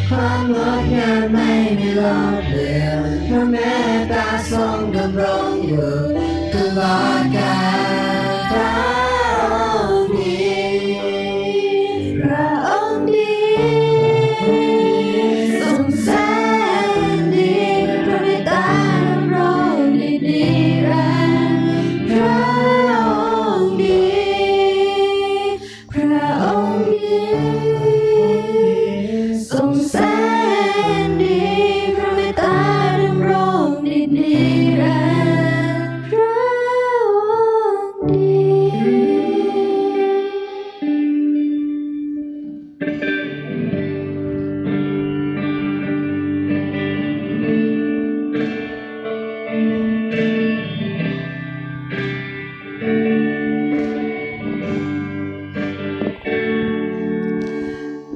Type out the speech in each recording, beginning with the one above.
ความงดงามไม่มีหลอกลวง พระเมตตาทรงดำรงอยู่ตลอดกาล พระองค์ดี พระองค์ดี ทรงแสนดี พระเมตตาดำรงนิรันดร์ พระองค์ดี พระองค์ดี ทรงแสนดี พระเมตตาดำรงนิรันดร์ พระองค์ดี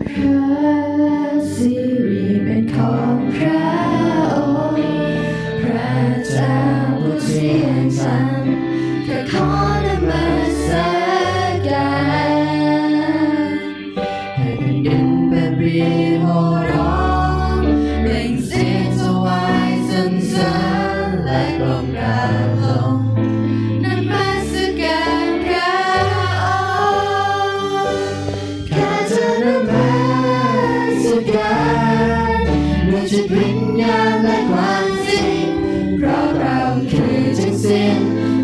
พระสิริเป็นของพระองค์ พระเจ้าผู้เที่ยงธรรม ข้าขอนมัสการ ให้แผ่นดินเป็นปรีโห่ร้อง เปล่งเสียงถวายสรรเสริญและก้มกราบลงนมัสการพระองค์ ข้าจะนมัสการด้วยจิตวิญญาณและความจริง เพราะพระองค์คือทุกสิ่ง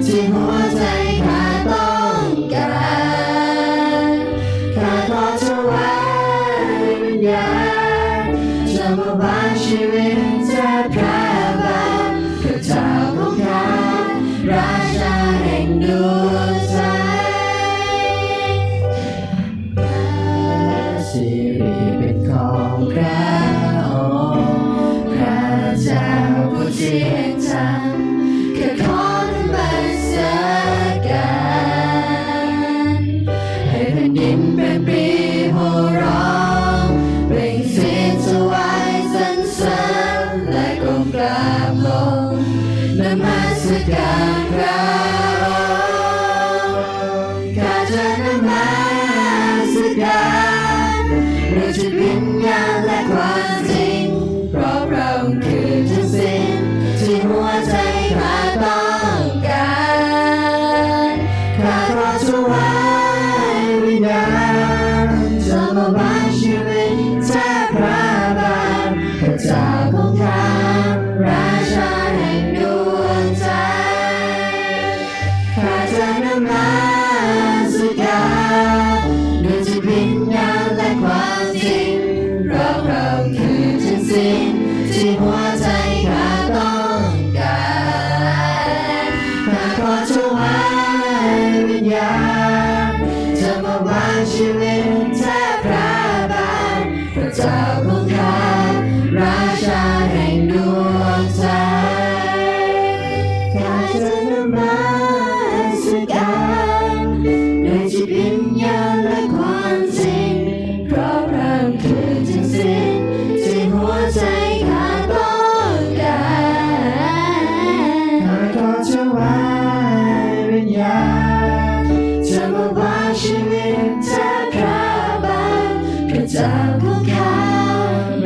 ที่หัวใจข้าต้องการ ข้าขอถวายวิญญาณ จะมาบานชีวิตแทนพระบาท พระเจ้าของข้า ราชาแห่งดวงใจ พระสิริเป็นของพระองค์ พระเจ้าผู้เที่ยงธรรม ข้าขอนมัสการ ให้แผ่นดินเป็นปรีโห่ร้อง เปล่งเสียงถวายสรรเสริญและก้มกราบลงนมัสการพระองค์ ข้าจะนมัสการด้วยจิตวิญญาณและความจริง เพราะพระองค์คือทุกสิ่งที่หัวใจข้าต้องการ ข้าขอถวายวิญญาณ จะมาบานชีวิตแทนพระบาท พระเจ้าของข้า ราชาแห่งดวงใจ ข้าจะนมัสการด้วยจิตวิญญาณและความจริง เพราะพระองค์คือทุกสิ่งที่หัวใจข้าต้องการ ข้าขอถวายวิญญาณ จะมาบานชีวิตแทนพระบาท พระเจ้าของข้า ราชาแห่งดวงใจ ข้าจะนมัสการด้วยจิตวิญญาณและความจริง เพราะพระองค์คือทุกสิ่งที่หัวใจข้าต้องการ ข้าขอถวายวิญญาณ จะมาบานชีวิตแทนพระบาท พระเจ้าของข้า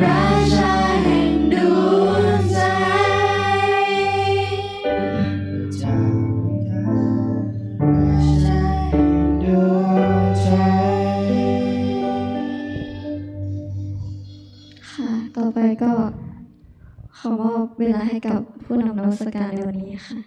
ราชาแห่งดวงใจ พระเจ้าของข้า ราชาแห่งดวงใจ ค่ะ ต่อไปก็ขอมอบเวลาให้กับผู้นำนมัสการในวันนี้ค่ะ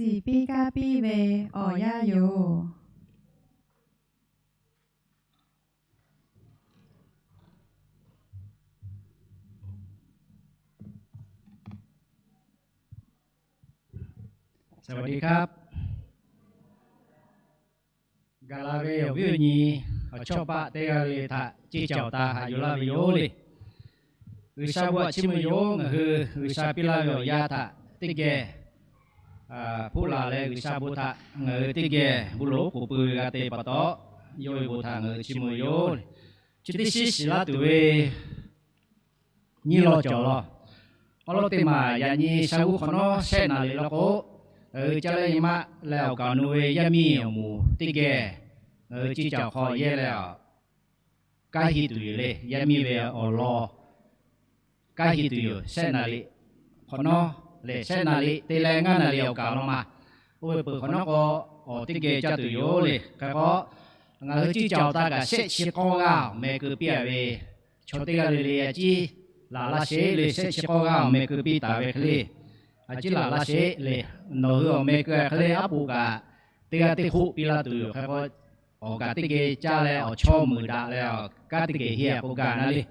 Shiˍ piˇ kaˇ piˇ ve awˬ yanˇ yoˬ. สวัสดีครับ Gaˬ la ve awˬ viˉ awˬ nyi, awˬ chawˇ paˆ teˇ g'aˇ le htaꞈ ceˇ caˬ awˬ ta haꞈ yuˬ laˇ ve yoˬ le. G'uiˬsha bon htaꞈ chiˇ mvuh yoˬ. Ngaˬ hui G'uiˬsha piˇ laˇ ve awˬ yanˇ htaꞈ teˇ geh hpuˆ laˬ leh, G'uiˬsha bon htaꞈ ngaˬ hui teˇ geh bon lawˬ k'oˍ pui ve g'a te pa taw, yawˇ ve bon htaꞈ ngaˬ hui chiˇ mvuh yoˬ. Chi teˇ shiˉ shiˍ laˇ tuˬ ve nyiˇ law cawˬ law. Awˉ lawˉ teˇ maˬ yaꞈ nyi sha g'uˇ hk'awꞈ nawˉ shehˆ naˍ riˍ law k'o, ngaˬ hui caˇ leh nyi ma leh awˬ kaˍ awˬ nu ve yaˇ miˇ awˬ moˍ teˇ geh ngaˬ hui ceˇ caˬ awˬ hk'aw yehˇ leh, kanˉ hiˆ tuˬ yoˬ le. Yaˇ miˇ ve awˬ lawn kanˉ hiˆ tuˬ yoˬ. Shehˆ naˍ riˍ hk'awꞈ nawˉ lehˬ, shehˆ naˍ riˍ te leh ngaˇ naˍ riˍ awˬ kaˍ law ma. Oˇ ve peuˬ hk'awꞈ nawˉ k'o, awˬ teˇ geh caˇ tuˬ yoˬ le. Hk'e k'o, ngaˬ hui ceˇ caˬ awˬ ta kaꞈ shehˆ chi k'awˇ g'aˇ awˬ meh keu piˇ a ve chaw teˇ g'aˇ le le a ciˉ laˬ laˇ sheˍ le. Shehˆ chi k'awˇ g'aˇ awˬ meh keu piˇ taˍ ve hk'e le, a ciˉ laˬ laˇ sheˍ le. Nawˬ hui awˬ meh keu a hk'e le, aˉ poꞈ kaꞈ teˇ g'aˇ teˇ hk'oˆ piˇ laˇ tuˬ yoˬ. Hk'e k'o, awˬ kaˍ teˇ geh caˇ leh awˬ chawˇ meuˍ daꞈ leh, kanˉ teˇ geh heˆ a k'oˆ gaˇ na le.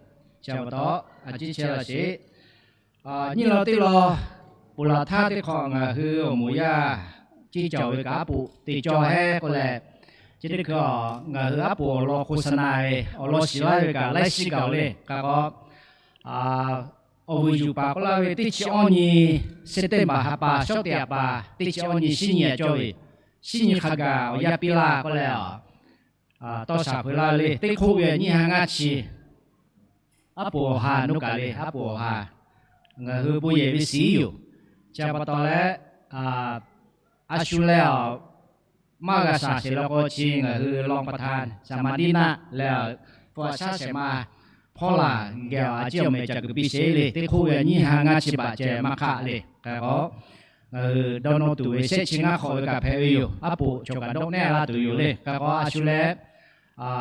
Chi pa taw, a ciˉ chehˇ laˇ sheˍ. Nyiˇ law teˇ law, ponˬ laˬ htaˇ teˇ hk'awꞈ ngaˬ hui awˬ moˍ yaˇ ceˇ caˬ ve kaꞈ aˉ poꞈ te cawˇ heˆ k'oˆ leh, chi teˇ hkui ngaˬ hui aˉ poꞈ awˬ lawn โฆษณา ve awˬ lawn shiˍ laˇ ve kaꞈ laiˉ shiˉ gaˬ le. Hk'e k'o, awˬ vuiˬ yuˬ paˍ k'oˆ laˇ ve teˇ chi awˇ nyi, September ha pa shawˉ teꞈ yaꞈ pa teˇ chi awˇ nyi shinˉ nyi a cawˇ ve, shinˉ nyi hk'a gaˬ awˬ yanˇ piˇ laˇ k'oˆ leh, tawˇ shaˍ hpeuꞈ laˇ le. Teˇ hk'oˆ ve nyiˇ ha ngaˇ chi aˉ poꞈ awˬ ha nawˉ kaꞈ le, aˉ poꞈ awˬ ha ngaˬ hui bon yehˬ ve shiˍ yoˬ. Chi pa taw leh, a shu leh maˇ g'a shaˍ sheˍ law k'o, chi ngaˬ hui รองประธาน Saˍmaˍdiˆnaˆ leh, hpu a shaˉ shehˍ ma hpawˇ laˬ geh a ciˉ awˬ meh ca kuiˬ piˇ sheˍ le. Teˇ hk'oˆ ve nyiˇ ha ngaˇ chi baꞈ ceh maˇ hk'aˆ le. Hk'e k'o, ngaˬ hui dawˇ nawˇ tuˬ ve shehˆ chi ngaˇ hk'awꞈ ve kaꞈ hpehꞈ ve yoˬ. Aˉ poꞈ chaw kaꞈ dawˇ nehˆ laˇ tuˬ yoˬ le. Hk'e k'o, a shu leh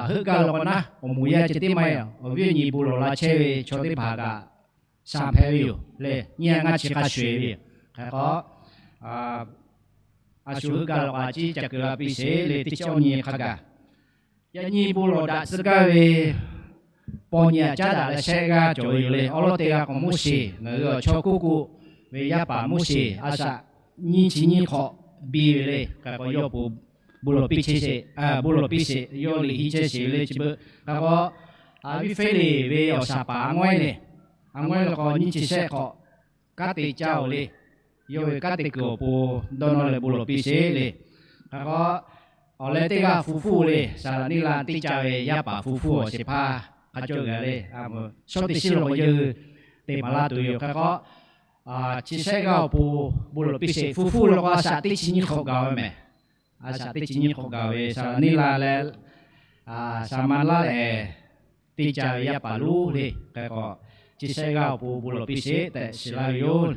heuˆ gaˇ law k'o naˉ, awˬ moˍ yaˇ ceh tiˉ maˇ heˆ, awˬ viˉ awˬ nyi bon lawˬ la chehˇ ve chaw teˇ hpaˍ kaꞈ sha hpehꞈ ve yoˬ le. Nyiˇ ha ngaˇ chi hk'a shuˍ ve yoˬ. Hk'e k'o, a shu heuˆ gaˇ law k'o a ciˉ ca kuiˬ la piˇ sheˍ le. Teˇ chi awˇ nyi hk'a gaˬ yaꞈ nyi bon lawˬ daꞈ tcuh gaˇ ve paw nyi aꞈ caˉ daꞈ leh shehˆ g'aˇ cawˬ ve yoˬ le. Awˉ lawˉ teˇ g'aˇ k'o Moˉseˍ, ngaˬ hui awˬ chawˇ kuˇ k'oˆ ve yaˇ paˍ Moˉseˍ, a shaꞈ nyiˇ chi nyiˇ hk'awꞈ biˇ ve le. Hk'e k'o yawˇ po bon lawˬ piˇ chehˇ sheˍ, bon lawˬ piˇ sheˍ, yawˇ liꞈ hiˆ chehˇ sheˍ ve le. Chi beuꞈ hk'e k'o, a viˉ Hpeˇliˍ ve awˬ shaˍ paˍ a ngawˉ-e le, a ngawˉ-e le k'o nyiˇ chi shehˆ hk'awꞈ kanˉ te caˇ-oˬ le. Yawˇ ve kanˉ te kuiˬ awˬ pon dawˇ nawˇ leh bon lawˬ piˇ sheˍ le. Hk'e k'o, awˬ leh teˇ g'aˇ fu hpfuhˇ le, Saˍlaˍniˆ la teˇ ca ve yaˇ paˍ fu hpfuhˇ awˬ shehˍ hpaˇ hk'a cawˇ g'a le. Shawˉ teˇ shiˉ lo k'o yawˇ hui te maˍ laˇ tuˬ yoˬ. Hk'e k'o, chi shehˆ g'aˇ awˬ pon bon lawˬ piˇ sheˍ. Fu hpfuhˇ lo k'o a shaꞈ teˇ chi nyiˇ hk'awꞈ gaˬ ve mehˍ. A shaꞈ teˇ chi nyiˇ hk'awꞈ gaˬ ve Saˍlaˍniˆ la leh, Saˍmaˍlaˆ lehˬ teˇ ca ve yaˇ paˍ lonˉ le. Hk'e k'o, chi shehˆ g'aˇ awˬ pon bon lawˬ piˇ sheˍ tehꞈ shiˍ laˇ ve yoˬ.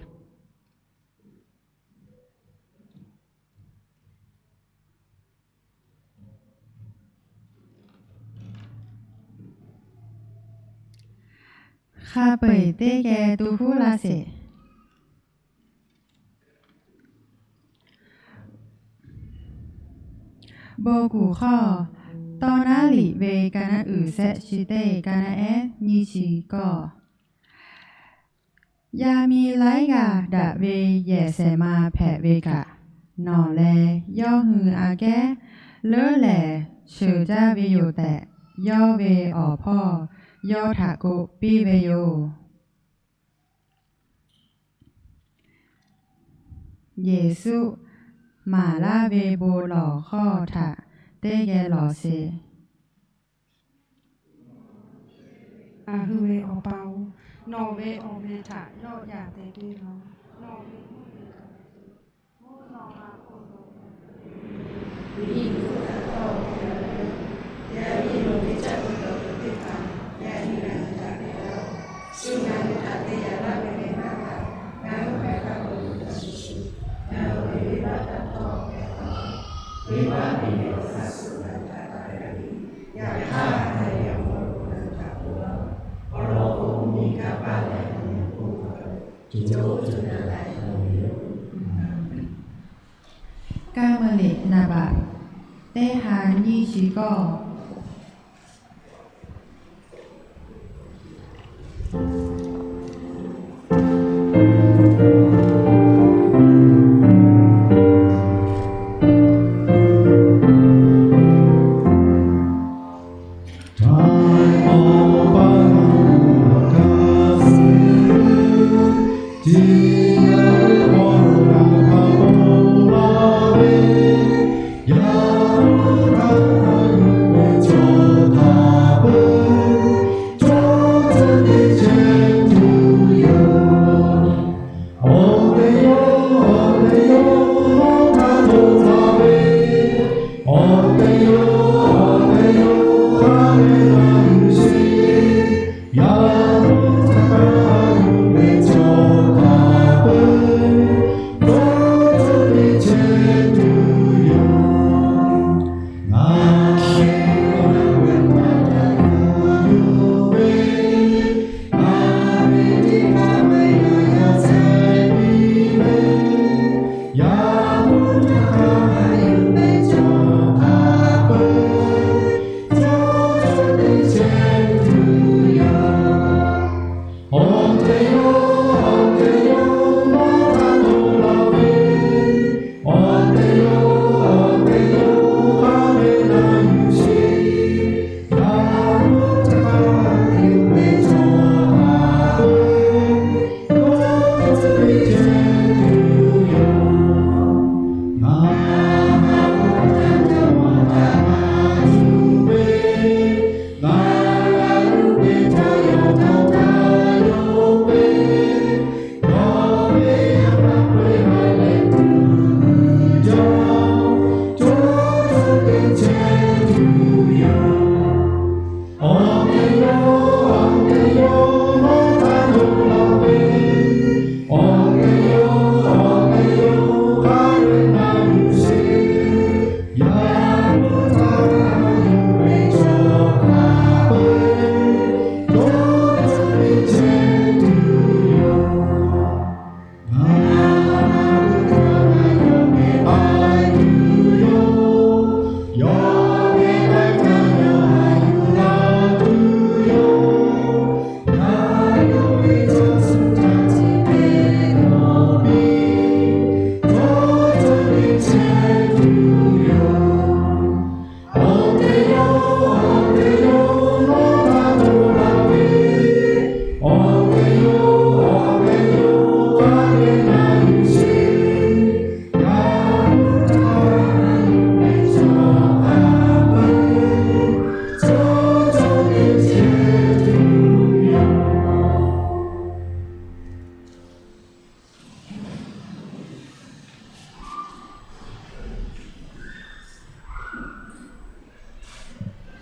Hk'a peu-eˬ teˇ geh tu huˉ laˇ sheˍ. Bon kuˬ hk'aw, tawˇ naˉ liꞈ ve ka naˉ uiˍ shehˆ chi teˇ ka naˉ ehˉ nyiˇ chi kawˇ, yaˇ miˇ laiˉ g'aˇ daꞈ ve yehˬ shehˍ ma hpehꞈ ve kaꞈ, nawˬ leh yawˇ hui aꞈ kehˉ leuˉ lehˬ sheuˍ jaˇ ve yoˬ tehꞈ, yawˇ ve awˬ hpawˇ yawˇ htaꞈ k'oˆ piˇ ve yoˬ. Yeˍsuˆ maˍ laˇ ve bon lawˬ hkawˇ htaꞈ teˇ geh lawˬ sheˍ. Ngaˬ hui ve Awˬ pa-oˬ, nawˬ ve awˬ meh htaꞈ yawˆ yan te piˇ-oˬ. Nawˬ ve Kanˉ meuˇ liꞈ naˍ baꞈ teˇ ha nyiˇ chi kawˇ.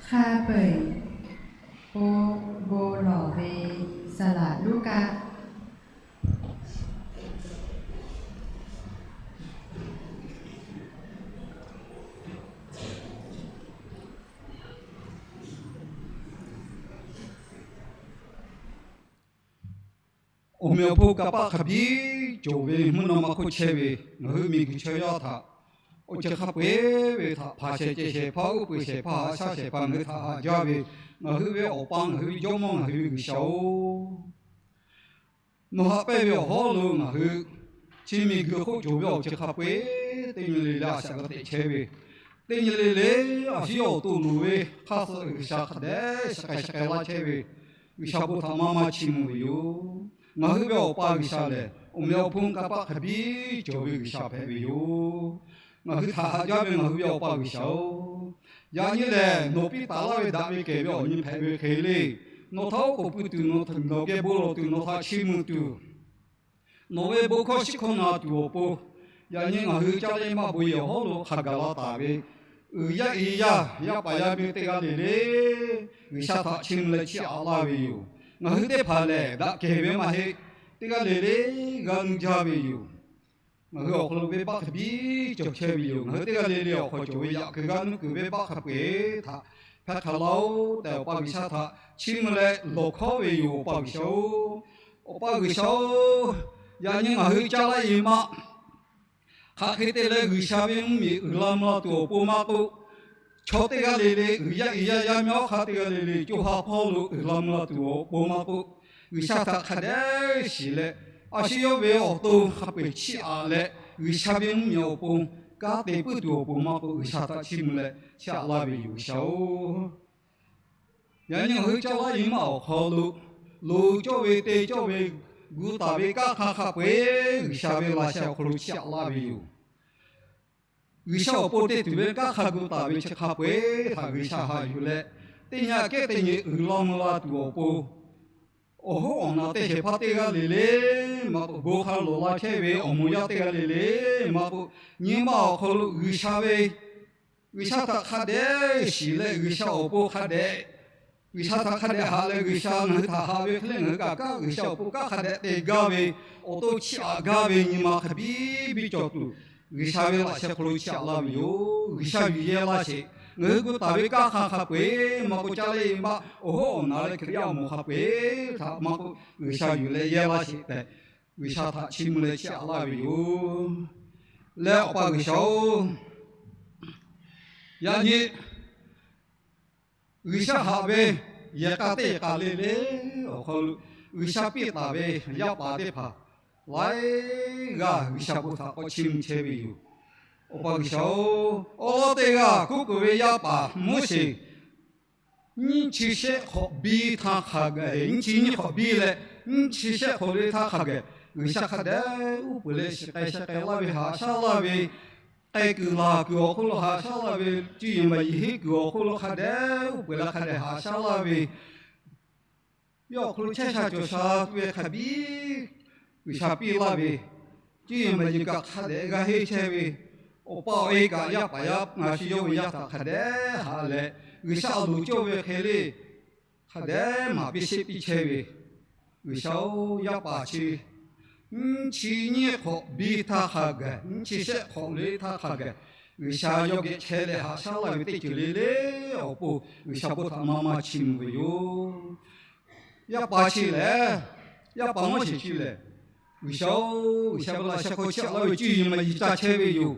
Hk'a peu-eˬ k'o, bon lawˬ ve saˍ laˍ Luˉkaˆ. Awˬ meꞈ awˬ hponˇ kanˇ paˆ hk'a biˇ cawˬ ve mvuhˇ naw ma hk'oˆ chehˇ ve ngaˬ hui miˬguiˬ chaw yaˇ htaꞈ awˬ ceuˬ hk'a peu-eˬ ve htaꞈ hpanˍ shehˍ ceh shehˍ hpaˇ, uˉ peunˍ shehˍ hpaˇ, haꞈ shaˇ shehˍ hpaˇ ngaˬ hui htaꞈ haꞈ jaˇ ve, ngaˬ hui ve Awˬ pa, ngaˬ hui ve Jawˇmawˇ, ngaˬ hui ve G'uiˬsha-oˬ, nawˬ haꞈ pehnˇ ve awˬ hawˉ lo ngaˬ hui chi miˬguiˬ hk'oˆ cawˬ ve awˬ ceuˬ hk'a peu-eˬ teˇ nyi le le a shaꞈ g'a teꞈ chehˇ ve, teˇ nyi le le a shu yawˇ awˬ to loˍ ve hk'aˇ suh G'uiˬsha hk'a dehꞈ shaˍ k'ai shaˍ k'ai laˇ chehˇ ve G'uiˬsha bon htaꞈ maˇ maˇ chiˇ mvuh ve yoˬ. Ngaˬ hui ve Awˬ pa G'uiˬsha lehˬ, awˬ meꞈ awˬ hponˇ kanˇ paˆ hk'a biˇ cawˬ ve G'uiˬsha hpehꞈ ve yoˬ. Ngaˬ hui htaꞈ haꞈ jaˇ ve ngaˬ hui ve Awˬ pa G'uiˬsha-oˬ, yaꞈ nyi lehˬ nawˬ piˇ taˍ laˇ ve daꞈ ve kehˬ ve awˬ nyi hpehꞈ ve hk'e le, nawˬ htaꞈ oˉ k'oˍ pui tuˬ, nawˬ geh bon lawˬ tuˬ, nawˬ htaꞈ chiˇ mvuh tuˬ, nawˬ ve bon hkawˇ shiˉ hkawˇ na tuˬ awˬ pon, yaꞈ nyi ngaˬ hui caˇ lehˇ maˇ bon yehˬ awˬ hawˉ lo hk'a gaˬ la taˍ ve uiˍ yaˇ i yaˇ, yaˇ paˍ yaˇ miˇ teˇ g'aˇ le le G'uiˬsha htaꞈ chiˇ mvuh leh chiˇ aꞈ laˇ ve yoˬ. Ngaˬ hui teˇ hpaˍ lehˬ daꞈ kehˬ ve maˇ heˆ. Teˇ g'aˇ le le g'a nu jaˇ ve yoˬ. Ngaˬ hui awˬ hk'aw lo venˇbaˆ hk'a biˇ cawˬ chehˇ ve yoˬ. Ngaˬ hui teˇ g'aˇ le le awˬ hk'aw cawˬ ve yaꞈ kuiˬ g'a nuˇ kuiˬ venˇbaˆ hk'a peu-eˬ htaꞈ hpehˇ hk'a laˇ-oˆ tehꞈ, Awˬ pa G'uiˬsha htaꞈ chiˇ mvuh leh lawˬ hkawˉ ve yoˬ. Awˬ pa G'uiˬsha-oˬ, Awˬ pa G'uiˬsha-oˬ, Yaꞈ nyi ngaˬ hui caˇ laˇ e maˇ hk'aˬ hk'e te leh G'uiˬsha ve mvuhˇmiˬ uiˍ la mvuh la tuˬ awˬ pon maˇ k'oˆ, chaw teˇ g'aˇ le le, uiˍ yaˇ uiˍ yaˇ yaˇ miˇ awˉ hk'aˇ teˇ g'aˇ le le, co ha hpawˇ lo uiˍ la mvuh la tuˬ awˬ pon maˇ k'oˆ, G'uiˬsha htaꞈ hk'a dehꞈ shiˍ leh, a shu yawˇ ve awˬ to hk'a peu-eˬ chiˇ aꞈ leh, G'uiˬsha ve mvuhˇmiˬ awˬ pon kanˉ te puiˉ tuˬ awˬ pon maˇ k'oˆ, G'uiˬsha htaꞈ chiˇ mvuh leh chiˇ aꞈ laˇ ve yoˬ, G'uiˬsha-oˬ. Yaꞈ nyi ngaˬ hui caˇ laˇ e maˇ awˬ hk'aw lo, loˍ cawˇ ve te cawˇ ve gu taˍ ve kanˉ hk'a hk'a peu-eˬ G'uiˬsha ve laꞈ sheh awˬ hk'aw lo chiˇ aꞈ laˇ ve yoˬ. G'uiˬsha awˬ pon te tuˬ ve kanˉ hk'a gu taˍ ve chi hk'a peu-eˬ htaꞈ G'uiˬsha haꞈ yuˬ leh, teˇ nyi aꞈ kehˉ teˇ nyi uiˍ la mvuh la tuˬ awˬ pon, awˬ hoˉ awˬ naˍ teˇ shehˍ hpaˇ teˇ g'aˇ le le maˇ k'oˆ, bon hk'a lawˬ la chehˇ ve awˬ moˍ yaˇ teˇ g'aˇ le le maˇ k'oˆ, nyi ma awˬ hk'aw lo G'uiˬsha ve, G'uiˬsha htaꞈ hk'a dehꞈ shiˍ leh G'uiˬsha awˬ pon hk'a dehꞈ, G'uiˬsha htaꞈ hk'a dehꞈ haꞈ leh G'uiˬsha ngaˬ hui htaꞈ haꞈ ve hk'e le ngaˬ hui kaꞈ kanˉ G'uiˬsha awˬ pon kanˉ hk'a dehꞈ te gaˇ ve, awˬ to chiˇ aꞈ gaˇ ve nyi ma hk'a biˇ biˇ cawˬ tuˬ, G'uiˬsha ve laꞈ sheh hk'aw lo chiˇ aꞈ laˇ ve yoˬ. G'uiˬsha yuˬ yehˇ laˇ sheˍ. Ngaˬ hui gu taˍ ve kanˉ hk'a hk'a peu-eˬ maˇ k'oˆ, caˇ laˇ e maˇ awˬ hoˉ awˬ naˍ leh Hkriꞈ yaˇ awˬ moˍ hk'a peu-eˬ htaꞈ maˇ k'oˆ, G'uiˬsha yuˬ leh yehˇ laˇ sheˍ tehꞈ, G'uiˬsha htaꞈ chiˇ mvuh leh chiˇ aꞈ laˇ ve yoˬ. Leh Awˬ pa G'uiˬsha-oˬ, yaꞈ nyi G'uiˬsha haꞈ ve yehˬ k'a teˇ yehˬ k'a le le awˬ hk'aw lo, G'uiˬsha piˇ taˍ ve yaˇ paˍ teˇ hpaˍ laiˉ g'aˇ G'uiˬsha bon htaꞈ k'awꞈ chiˇ mvuh chehˇ ve yoˬ. Awˬ pa G'uiˬsha-oˬ, awˉ lawˉ teˇ g'aˇ kuˉ kuˬ ve yaˇ paˍ Moˉseˍ nyiˇ chi shehˆ hk'awꞈ biˇ htaˇ hk'a gaˬ, nyiˇ chi nyiˇ hk'awꞈ biˇ leh nyiˇ chi shehˆ hk'awꞈ le htaˇ hk'a gaˬ, G'uiˬsha hk'a dehꞈ uˉ peunˍ leh shiˍ k'ai sheh k'ai laˇ ve, haꞈ shaˉ laˇ ve, k'ai kuiˬ laˬ kuiˬ awˬ hk'oˆ lo haꞈ shaˉ laˇ ve, cuˇ yiˍ maˍ yiˍ henˇ kuiˬ awˬ hk'oˆ lo hk'a dehꞈ uˉ peunˍ leh hk'a dehꞈ haꞈ shaˉ laˇ ve, yawˇ awˬ hk'aw lo chehˇ sha cawˬ sha ve hk'a biˇ G'uiˬsha piˇ laˇ ve, cuˇ yiˍ maˍ yiˍ kaꞈ hk'a dehꞈ g'a henˇ chehˇ ve, awˬ pa awˬ e kaꞈ yaˇ paˍ yaˇ ngaˬ shu yawˇ ve yaˇ htaꞈ hk'a dehꞈ haꞈ leh, G'uiˬsha loˍ cawˇ ve hk'e le hk'a dehꞈ maˍ piˇ sheˆ piˇ chehˇ ve, G'uiˬsha-oˬ, yaˇ paˍ chi nyiˇ chi nyiˇ hk'awꞈ biˇ htaˇ hk'a gaˬ, nyiˇ chi shehˆ hk'awꞈ le htaˇ hk'a gaˬ, G'uiˬsha yawˇ geh chehˇ leh haꞈ shaˉ laˇ ve teˇ ceuˬ le le awˬ pon G'uiˬsha bon htaꞈ maˇ maˇ chiˇ mvuh ve yoˬ. Yaˇ paˍ chi lehˬ, yaˇ paˍ Moˉseˍ chi lehˬ, G'uiˬsha-oˬ, G'uiˬsha ve laꞈ sheh hk'aw chiˇ aꞈ laˇ ve cuˇ yiˍ maˍ yiˍ ca chehˇ ve yoˬ.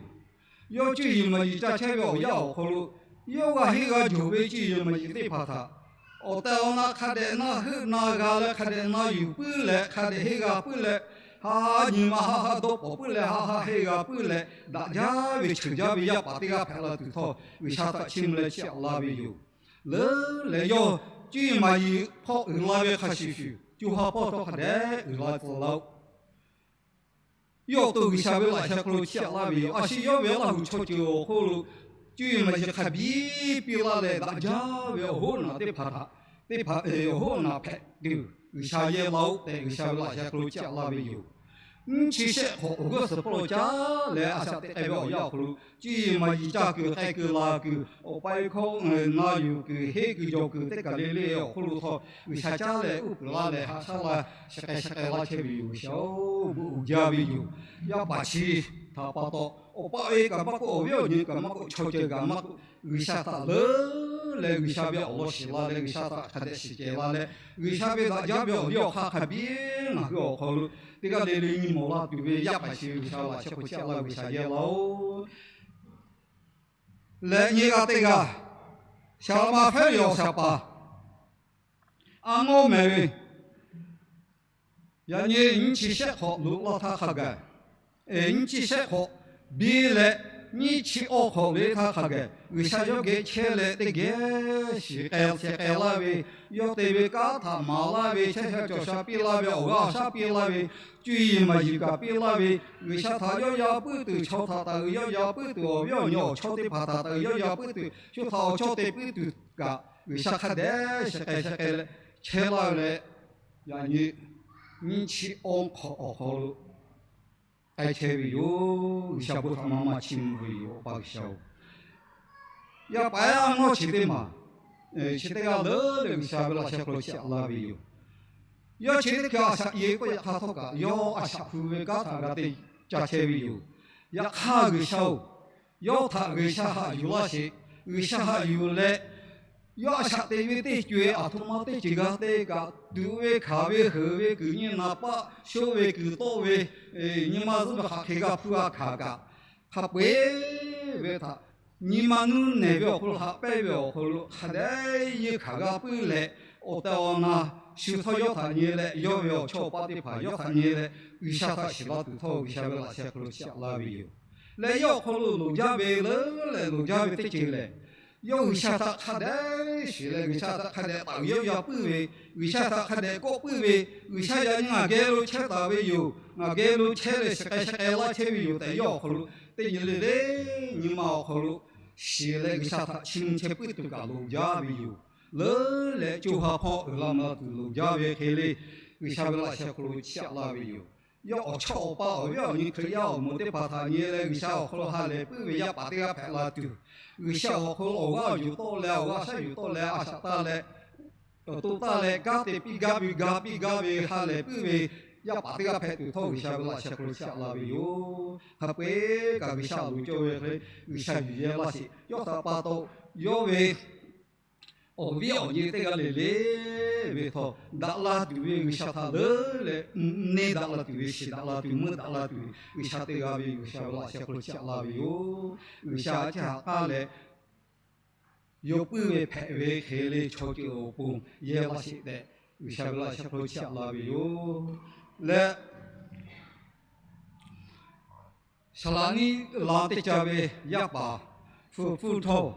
Yawˇ cuˇ yiˍ maˍ yiˍ ca chehˇ ve awˬ yanˇ awˬ hk'aw lo, yawˇ g'a henˇ g'a jawˬ ve cuˇ yiˍ maˍ yiˍ teˇ hpaˍ htaꞈ awˬ tehˬ awˬ na hk'a dehꞈ na heuˆ na g'a leh hk'a dehꞈ na yuˬ puiˉ leh hk'a dehꞈ henˇ g'a puiˉ leh, ha ha nyi ma ha ha dawˇ pawnˍ puiˉ leh ha ha henˇ g'a puiˉ leh, daꞈ jaˇ ve cheuˬ jaˇ ve yaˇ paˍ teˇ g'aˇ hpehꞈ la tuˬ htawˇ, G'uiˬsha htaꞈ chiˇ mvuh leh chiˇ aꞈ laˇ ve yoˬ. Leuˉ leh yawˇ cuˇ yiˍ maˍ yiˍ hpawˇ uiˍ la ve hk'a shuˍ shuˍ, co ha hpawˇ htawˇ hk'a dehꞈ uiˍ la tcuh laˇ-oˆ. Yawˇ awˬ to G'uiˬsha ve laꞈ sheh hk'aw lo chiˇ aꞈ laˇ ve yoˬ. A shu yawˇ ve Laˇ huˍ chaw ceuˬ awˬ hk'oˆ lo cuˇ yiˍ maˍ yiˍ hk'a biˇ piˇ laˇ leh, daꞈ jaˇ ve awˬ hoˉ naꞈ teˇ hpaˍ htaꞈ, teˇ hpaˍ awˬ hoˉ naꞈ hpehꞈ tuˬ G'uiˬsha yehˇ laˇ-oˆ tehꞈ, G'uiˬsha ve laꞈ sheh hk'aw lo chiˇ aꞈ laˇ ve yoˬ. Nyiˇ chi shehˆ hk'awꞈ awˬ g'uˇ suhˍ hpawˇ lo caˇ leh a shaꞈ teꞈ k'ai ve awˬ yanˇ awˬ hk'aw lo, cuˇ yiˍ maˍ yiˍ ca kuiˬ k'ai kuiˬ la kuiˬ awˬ pa e hkawˇ na yuˬ kuiˬ henˇ kuiˬ jawˬ kuiˬ teˇ kaˬ le le awˬ hk'oˆ lo htawˇ, G'uiˬsha caˉ leh uˉ peunˍ laˇ leh haꞈ shaˉ laˇ, shiˍ k'ai shiˍ k'ai laˇ chehˇ ve yoˬ. G'uiˬsha-oˬ, bon uiˍ jaˇ ve yoˬ. Yaˇ paˍ chi htaꞈ pa taw, awˬ pa awˬ e kaꞈ maˇ k'oˆ, awˬ viˉ awˬ nyi kaꞈ maˇ k'oˆ, chaw ceuˬ kaꞈ maˇ k'oˆ, G'uiˬsha htaꞈ leuˉ leh G'uiˬsha ve awˬ lawn shiˍ la leh G'uiˬsha htaꞈ hk'a dehꞈ shiˍ cehˬ la leh, G'uiˬsha ve daꞈ jaˇ ve awˬ liˇ awˬ hk'aˇ hk'a biˇ ngaˬ hui awˬ hk'aw lo teˇ g'aˇ le le nyi mawˬ la tuˬ ve yaˇ paˍ chi G'uiˬsha laꞈ sheh hk'aw chiˇ aꞈ laˇ ve G'uiˬsha yehˇ laˇ-oˆ. Leh nyi g'aˇ teˇ g'aˇ, Saˍ laꞈ ma Hpehˇ ve awˬ shaˍ paˍ Aˉ mawˇ mehˍ ve, yaꞈ nyi nyiˇ chi shehˆ hk'awꞈ loꞈ laˇ htaˇ hk'a gaˬ, nyiˇ chi shehˆ hk'awꞈ biˇ leh nyiˇ chi awˇ hk'awꞈ le htaˇ hk'a gaˬ, G'uiˬsha yawˇ geh chehˇ leh teˇ geh shiˍ k'ai sheh k'ai laˇ ve, yawˇ te ve kanˉ htaꞈ maˍ laˇ ve, chehˇ sha cawˬ sha piˇ laˇ ve, awˬ g'aˇ awˬ shaˉ piˇ laˇ ve, cuˇ yiˍ maˍ yiˍ kaꞈ piˇ laˇ ve, G'uiˬsha htaꞈ yawˇ yaˇ puiˉ tuˬ, chaw htaꞈ taˍ uiˍ yawˇ yaˇ puiˉ tuˬ, awˬ viˉ awˬ nyi awˬ chawˇ teˇ hpaˍ htaꞈ taˍ uiˍ yawˇ yaˇ puiˉ tuˬ, shu htaꞈ awˬ chawˇ te puiˉ tuˬ kaꞈ, G'uiˬsha hk'a dehꞈ sheh k'ai sheh k'ai leh chehˇ laˇ ve leh, yaꞈ nyi nyiˇ chi awˇ hk'awꞈ awˬ hk'aw lo k'ai chehˇ ve yoˬ. G'uiˬsha bon htaꞈ maˇ maˇ chiˇ mvuh ve yoˬ. Awˬ pa G'uiˬsha-oˬ, yaˇ paˍ ehˉ aˉ mawˇ chi teˇ maˬ, chi teˇ g'aˇ leuˉ leh G'uiˬsha ve laꞈ sheh hk'aw lo chiˇ aꞈ laˇ ve yoˬ. Yawˇ chi teˇ hkui a shaꞈ yehˬ k'oˆ yaꞈ hk'aˇ htawˇ kaꞈ, yawˇ a shaꞈ hu ve kanˉ htaꞈ g'a te ca chehˇ ve yoˬ. Yaꞈ hk'aˇ G'uiˬsha-oˬ, yawˇ htaꞈ G'uiˬsha haꞈ yuˬ laˇ sheˍ. G'uiˬsha haꞈ yuˬ leh Yawˇ a shaꞈ te ve teˇ ceuˬ aˬ htoꞈ ma teˇ ceuˬ g'a te kaꞈ, tuꞈ ve hkanˍ ve heuˬ ve kuiˬ nyi naˍ paˆ shoˆ ve kuiˬ tawˆ ve, nyi ma zuhˆ ve hk'aˬ hk'e g'a hpuˇ g'a hkanˍ kaꞈ, hk'a peu-eˬ ve htaꞈ nyi ma nuˇ nehˬ ve awˬ hk'aw lo haꞈ pehnˇ ve awˬ hk'aw lo hk'a dehꞈ yeˇ hkanˍ g'a puiˉ leh, awˬ tehˬ awˬ na shu htawˇ yawˇ htaꞈ nyi leh, yawˇ ve awˬ chawˇ awˬ paˇ teˇ hpaˍ yawˇ htaꞈ nyi leh, G'uiˬsha htaꞈ shiˍ la tuˬ htawˇ G'uiˬsha ve laꞈ sheh hk'aw lo chiˇ aꞈ laˇ ve yoˬ. Leh yawˇ awˬ hk'aw lo loˍ jaˇ ve leuˉ leh loˍ jaˇ ve teˇ ceuˬ lehˬ, yawˇ G'uiˬsha htaꞈ hk'a dehꞈ shiˍ leh, G'uiˬsha htaꞈ hk'a dehꞈ taˍ ve yawˇ ya puiˉ ve, G'uiˬsha htaꞈ hk'a dehꞈ kawˆ puiˉ ve, G'uiˬsha yaꞈ nyi ngaˬ geh lo chehˇ taˍ ve yoˬ, ngaˬ geh lo chehˇ leh shiˍ k'ai shiˍ k'ai laˇ chehˇ ve yoˬ tehꞈ yawˇ awˬ hk'aw lo teˇ nyi le le nyi ma awˬ hk'aw lo shiˍ leh, G'uiˬsha htaꞈ chiˇ mvuh chehˇ puiˉ tuˬ kaꞈ loˍ jaˇ ve yoˬ. Leuˉ leh co ha hpawˇ uiˍ la mvuh la tuˬ loˍ jaˇ ve hk'e le, G'uiˬsha ve laꞈ sheh hk'aw lo chiˇ aꞈ laˇ ve yoˬ. Yawˇ awˬ chawˇ awˬ paˇ awˬ viˉ awˬ nyi Hkriꞈ yaˇ awˬ moˍ teˇ hpaˍ htaꞈ nyi leh, G'uiˬsha awˬ hk'aw lo ha lehˬ puiˉ ve yaˇ paˍ teˇ g'aˇ hpehꞈ la tuˬ, G'uiˬsha awˬ hk'aw lo awˬ g'aˇ awˬ yuˬ tawˆ leh awˬ g'aˇ shaˉ yuˬ tawˆ leh a shaꞈ taˇ leh, awˬ to taˇ leh kanˉ te piˇ gaˇ ve, ga piˇ gaˇ ve, ha lehˬ puiˉ ve yaˇ paˍ teˇ g'aˇ hpehꞈ tuˬ htawˇ G'uiˬsha ve laꞈ sheh hk'aw lo chiˇ aꞈ laˇ ve yoˬ. Hk'a peu-eˬ kaꞈ G'uiˬsha loˍ cawˇ ve hk'e le, G'uiˬsha yuˬ yehˇ laˇ sheˍ. Yawˇ htaꞈ pa taw, yawˇ ve awˬ viˉ awˬ nyi teˇ g'aˇ le le ve htawˇ, daꞈ la tuˬ ve G'uiˬsha htaꞈ leuˉ leh, neˇ daꞈ la tuˬ ve, shiˍ daꞈ la tuˬ, meuˇ daꞈ la tuˬ ve G'uiˬsha teˇ g'aˇ ve G'uiˬsha ve laꞈ sheh hk'aw lo chiˇ aꞈ laˇ ve yoˬ. G'uiˬsha a ciˉ haꞈ k'aˇ leh, yawˇ puiˉ ve hpehꞈ ve hk'e le chaw ceuˬ awˬ pon yehˇ laˇ sheˍ tehꞈ, G'uiˬsha ve laꞈ sheh hk'aw lo chiˇ aꞈ laˇ ve yoˬ. Leh, saˍ laꞈ niˇ la teˇ ca ve yaˇ paˍ hpu hpfuhˇ htawˇ,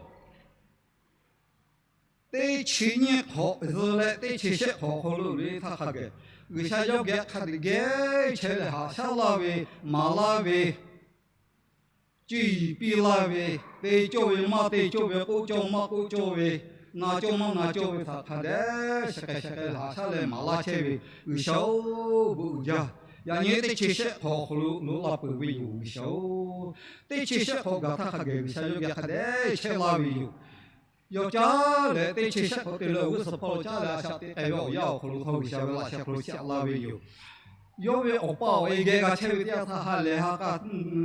teˇ chi nyiˇ hk'awꞈ zuh leh teˇ chi shehˆ hk'awꞈ awˬ hk'aw lo le htaˇ hk'a gaˬ, G'uiˬsha yawˇ geh hk'a dehꞈ geh chehˇ leh haꞈ shaˉ laˇ ve, maˍ laˇ ve, cuˇ yiˍ piˇ laˇ ve, te cawˇ ve maˇ te cawˇ ve, k'oˆ cawˇ maˇ k'oˆ cawˇ ve, na cawˇ maˇ na cawˇ ve htaꞈ hk'a dehꞈ shiˍ k'ai shiˍ k'ai haꞈ shaˉ leh maˍ laˇ chehˇ ve G'uiˬsha-oˬ, bon uiˍ jaˇ. Yaꞈ nyi teˇ chi shehˆ hk'awꞈ awˬ hk'aw lo loꞈ la peuˬ ve yoˬ G'uiˬsha-oˬ. Teˇ chi shehˆ hk'awꞈ gaˬ htaˇ hk'a gaˬ G'uiˬsha yawˇ geh hk'a dehꞈ chehˇ laˇ ve yoˬ. Yawˇ caˉ leh teˇ chi shehˆ hk'awꞈ te leh awˬ g'uˇ suhˍ hpawˇ lo caˉ leh a shaꞈ teꞈ k'ai ve awˬ yanˇ awˬ hk'aw lo htawˇ G'uiˬsha ve laꞈ sheh hk'aw lo chiˇ aꞈ laˇ ve yoˬ. Yawˇ ve awˬ pa awˬ e geh g'a chehˇ ve teˇ yanˇ htaˇ ha lehˬ ha k'a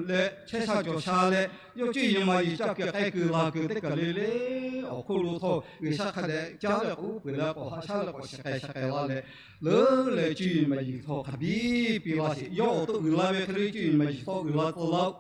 leh chehˇ sha cawˬ sha leh, yawˇ cuˇ yiˍ maˍ yiˍ ca kuiˬ k'ai kuiˬ laˬ kuiˬ teˇ kaˬ le le awˬ hk'oˆ lo htawˇ G'uiˬsha hk'a dehꞈ caˉ leh k'oˆ peuˬ leh k'awꞈ haꞈ shaˉ leh k'awꞈ shiˍ k'ai shiˍ k'ai laˇ leh, leuˉ leh cuˇ yiˍ maˍ yiˍ htawˇ hk'a biˇ piˇ laˇ sheˍ. Yawˇ awˬ to uiˍ la ve hk'e le cuˇ yiˍ maˍ yiˍ htawˇ uiˍ la tcuh laˇ-oˆ.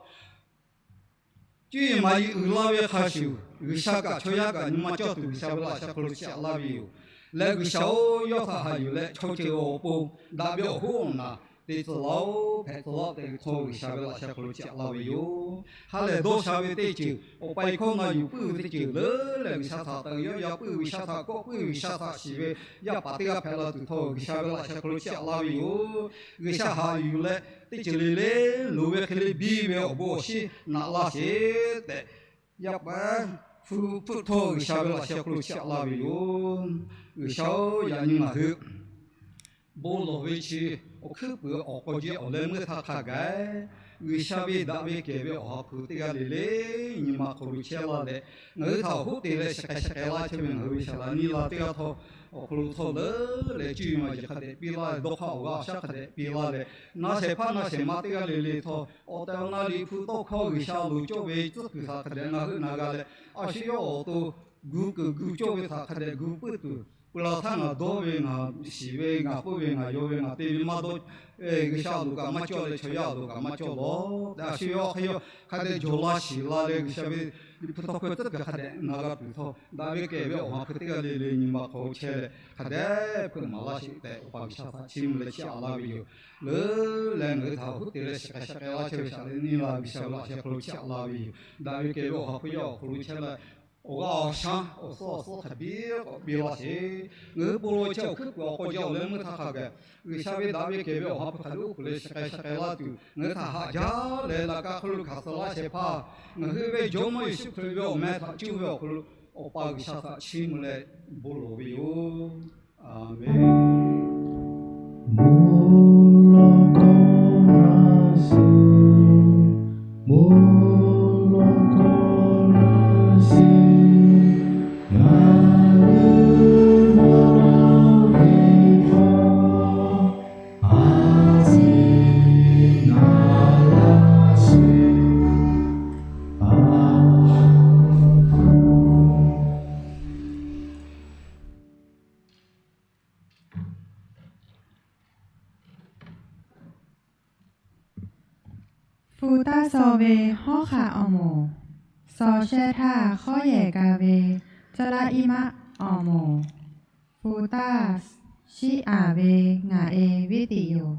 Cuˇ yiˍ maˍ yiˍ uiˍ la ve hk'a shuˍ, G'uiˬsha kaꞈ chaw yaˇ kaꞈ nyi ma cawˇ tuˬ G'uiˬsha ve laꞈ sheh hk'aw lo chiˇ aꞈ laˇ ve yoˬ. Leh G'uiˬsha-oˬ, yawˇ htaꞈ haꞈ yuˬ leh chaw ceuˬ awˬ pon daꞈ ve awˬ hoˉ awˬ naˬ te tcuh laˇ-oˆ, hpehꞈ tcuh laˇ-oˆ tehꞈ htawˇ G'uiˬsha ve laꞈ sheh hk'aw lo chiˇ aꞈ laˇ ve yoˬ. Ha lehˬ dawˇ sha ve teˇ ceuˬ, awˬ pa e hkawˇ na yuˬ puiˉ ve teˇ ceuˬ leuˉ leh G'uiˬsha htaꞈ taw yawˇ ya puiˉ, G'uiˬsha htaꞈ kawˆ puiˉ, G'uiˬsha htaꞈ shiˍ ve yaˇ paˍ teˇ g'aˇ hpehꞈ la tuˬ htawˇ G'uiˬsha ve laꞈ sheh hk'aw lo chiˇ aꞈ laˇ ve yoˬ. G'uiˬsha haꞈ yuˬ leh teˇ ceuˬ le le loˍ ve hk'e le biˇ ve awˬ bon awˬ shinˉ naꞈ laˇ sheˍ tehꞈ, yaˇ paˍ hpu hpfuhˇ htawˇ G'uiˬsha ve laꞈ sheh hk'aw lo chiˇ aꞈ laˇ ve yoˬ. G'uiˬsha-oˬ, yaꞈ nyi ngaˬ hui bon lawˬ ve chi awˬ hkuiˉ puiˍ awˬ k'aw jeˇ awˬ leh meuˇ htaˇ hk'a gaˬ, G'uiˬsha ve daꞈ ve kehˬ ve awˬ ha hpu teˇ g'aˇ le le nyi ma hk'aw lo chehˇ laˇ leh, ngaˬ hui htaꞈ awˬ hoˉ te leh shiˍ k'ai shiˍ k'ai laˇ chehˇ ve ngaˬ hui ve saˍ laꞈ niˇ la teˇ g'aˇ htawˇ, awˬ hk'aw lo htawˇ leuˉ leh cuˇ yiˍ maˍ yiˍ hk'a dehꞈ piˇ laˇ leh, dawˇ hk'aˇ awˬ g'aˇ awˬ shaˉ hk'a dehꞈ piˇ laˇ leh, na shehˍ hpaˇ na shehˍ ma teˇ g'aˇ le le htawˇ awˬ tehˬ awˬ na liꞈ hpu tawˇ hkawˇ G'uiˬsha loˍ cawˇ ve tcuhˉ kuiˬ htaꞈ hk'a dehꞈ ngaˬ hui na g'a leh, a shu yawˇ awˬ to gu kuiˬ gu cawˇ ve htaꞈ hk'a dehꞈ gu puiˉ tuˬ, peuˬ laˬ htaˇ ngaˬ dawˇ ve, ngaˬ shiˍ ve, ngaˬ k'oˆ ve, ngaˬ yaw ve, ngaˬ te ve maˇ dawˇ, G'uiˬsha loˍ kaꞈ maˇ cawˇ leh chaw yaˇ loˍ kaꞈ maˇ cawˇ lawˬ tehꞈ, a shu yawˇ hk'a dehꞈ jawˬ la shiˍ la leh G'uiˬsha ve liꞈ hpu tawˇ hkawˇ tcuhˉ kuiˬ hk'a dehꞈ na g'a tuˬ htawˇ, daꞈ ve kehˬ ve awˬ ha hpu teˇ g'aˇ le le nyi ma hk'aw chehˇ leh hk'a dehꞈ hpeuꞈ maˍ laˇ sheˍ tehꞈ, Awˬ pa G'uiˬsha htaꞈ chiˇ mvuh leh chiˇ aꞈ laˇ ve yoˬ. Leuˉ leh ngaˬ hui htaꞈ awˬ hoˉ te leh shiˍ k'ai shiˍ k'ai laˇ chehˇ ve saˍ laꞈ niˇ la G'uiˬsha ve laꞈ sheh hk'aw lo chiˇ aꞈ laˇ ve yoˬ. Daꞈ ve kehˬ ve awˬ ha hpu yawˇ awˬ hk'aw lo chehˇ leh, awˬ g'aˇ awˬ shaˉ awˬ suhˉ awˬ suhˉ hk'a biˇ k'awꞈ piˇ laˇ sheˍ. Ngaˬ hui bon lawˬ chehˇ awˬ hkuiˉ puiˍ awˬ k'aw jeˇ awˬ leh meuˇ htaˇ hk'a gaˬ, G'uiˬsha ve daꞈ ve kehˬ ve awˬ ha hpu hk'aˬ hk'e lo oˇ hk'e leh shiˍ k'ai shiˍ k'ai laˇ tuˬ, ngaˬ hui htaꞈ haꞈ jaˇ leh laꞈ ka hk'aw lo hkanˍ suh laˇ shehˍ hpaˇ, ngaˬ hui ve Jawˇmawˇ Yeˍsuˆ Hkriꞈ ve awˬ meh htaꞈ cuˇ ve awˬ hk'aw lo Awˬ pa G'uiˬsha htaꞈ chiˇ mvuh leh bon lawˬ ve yoˬ. Aˍmenˍ. Pu taˇ saw ve hawˉ hk'aˆ awˬ moˍ, saw shehˇ htaˇ hk'awˉ yehˬ ka ve caˇ laˇ iˉ maˆ awˬ moˍ, pu taˇ shiˉ aˍ ve ngaˬ e viˉ tiꞈ yoˬ.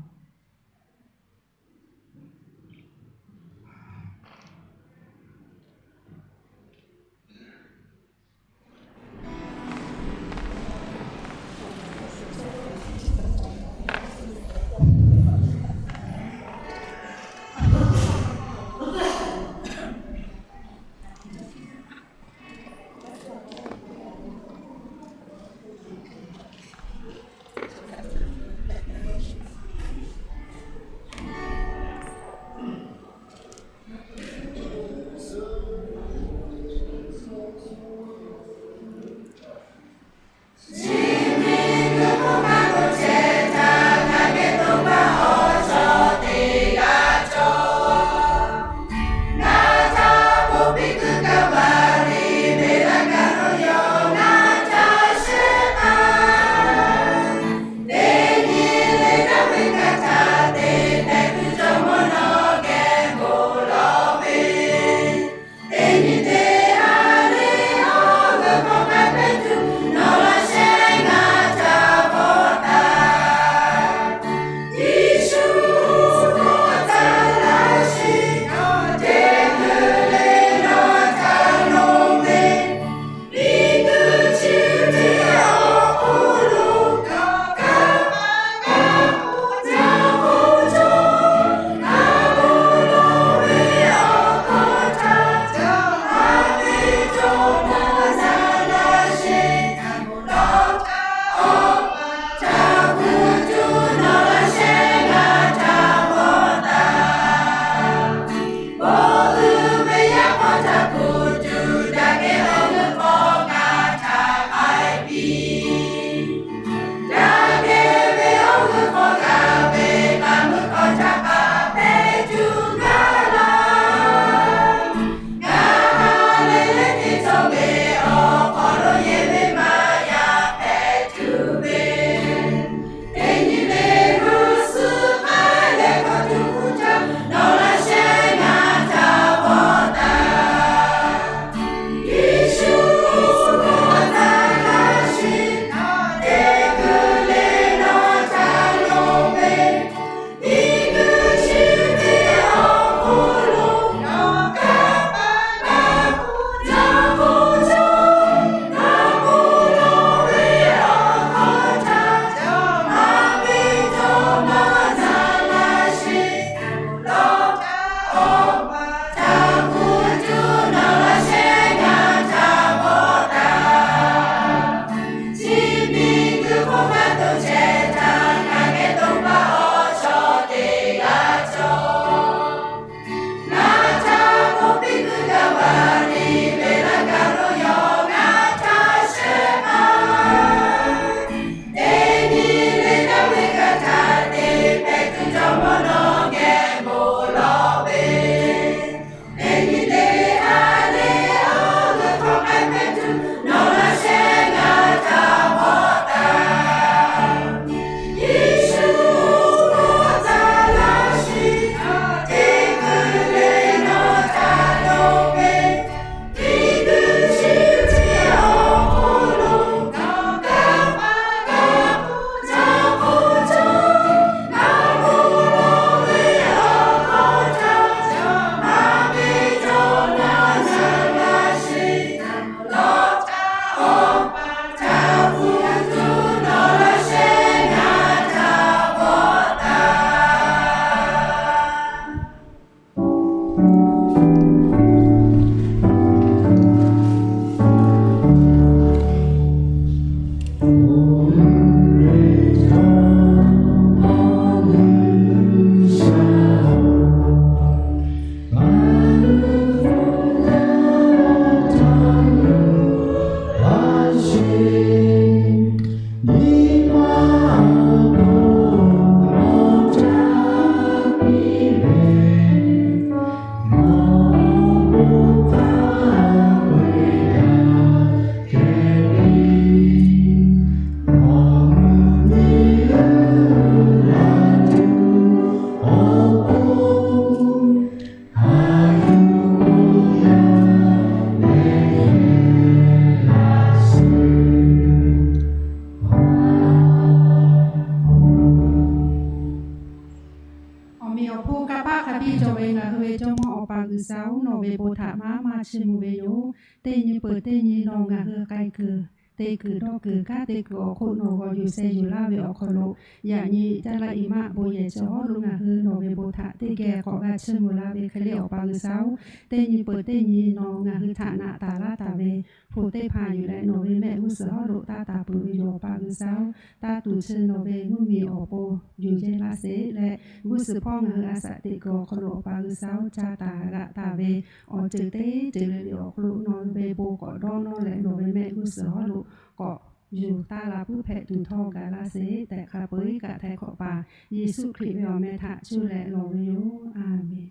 Iˉ cawˬ ve ngaˬ hui ve Jawˇmawˇ Awˬ pa G'uiˬsha-oˬ, nawˬ ve bon htaꞈ maˇ maˇ chiˇ mvuh ve yoˬ. Teˇ nyi peuˬ teˇ nyi nawˬ ngaˬ hui k'ai kuiˬ, te kuiˬ dawˇ kuiˬ, kanˉ te kuiˬ awˬ hk'oˆ nawˬ g'aw yuˬ sheh yuˬ laˇ ve awˬ hk'aw lo, yaꞈ nyi caˇ laˇ iˍ maˆ bon yehˬ chi hawˉ lo ngaˬ hui nawˬ ve bon htaꞈ teˇ geh k'awꞈ g'a chiˇ mvuh laˇ ve hk'e le, Awˬ pa G'uiˬsha-oˬ, teˇ nyi peuˬ teˇ nyi nawˬ ngaˬ hui htaꞈ naꞈ taˍ laˇ taˍ ve hpu teˇ hpaˍ yuˬ leh nawˬ ve mehˆ g'uˇ suhˍ hawˉ lo taˇ taˍ peuˬ ve yoˬ. Awˬ pa G'uiˬsha-oˬ, taˇ tuˬ chi nawˬ ve mvuhˇmiˬ awˬ pon yuˬ jehˇ laˇ sheˍ leh, g'uˇ suhˍ hpawˇ ngaˬ hui a shaꞈ teꞈ kuiˬ awˬ hk'aw lo Awˬ pa G'uiˬsha-oˬ, ca taˍ g'aꞈ taˍ ve awˬ ceuˬ teˇ ceuˬ le le awˬ hk'aw lo nawˬ ve bon k'awꞈ dawˇ nawˇ leh nawˬ ve mehˆ g'uˇ suhˍ hawˉ lo k'awꞈ yuˬ taˇ la puiˉ hpehꞈ tuˬ htawˇ gaˬ laˇ sheˍ tehꞈ hk'a peu-eˬ kaꞈ htaiˍ hk'awꞈ paˍ Yeˍsuˆ Hkriꞈ ve awˬ meh htaꞈ cuˇ leh lawˬ ve yoˬ. A menˬ.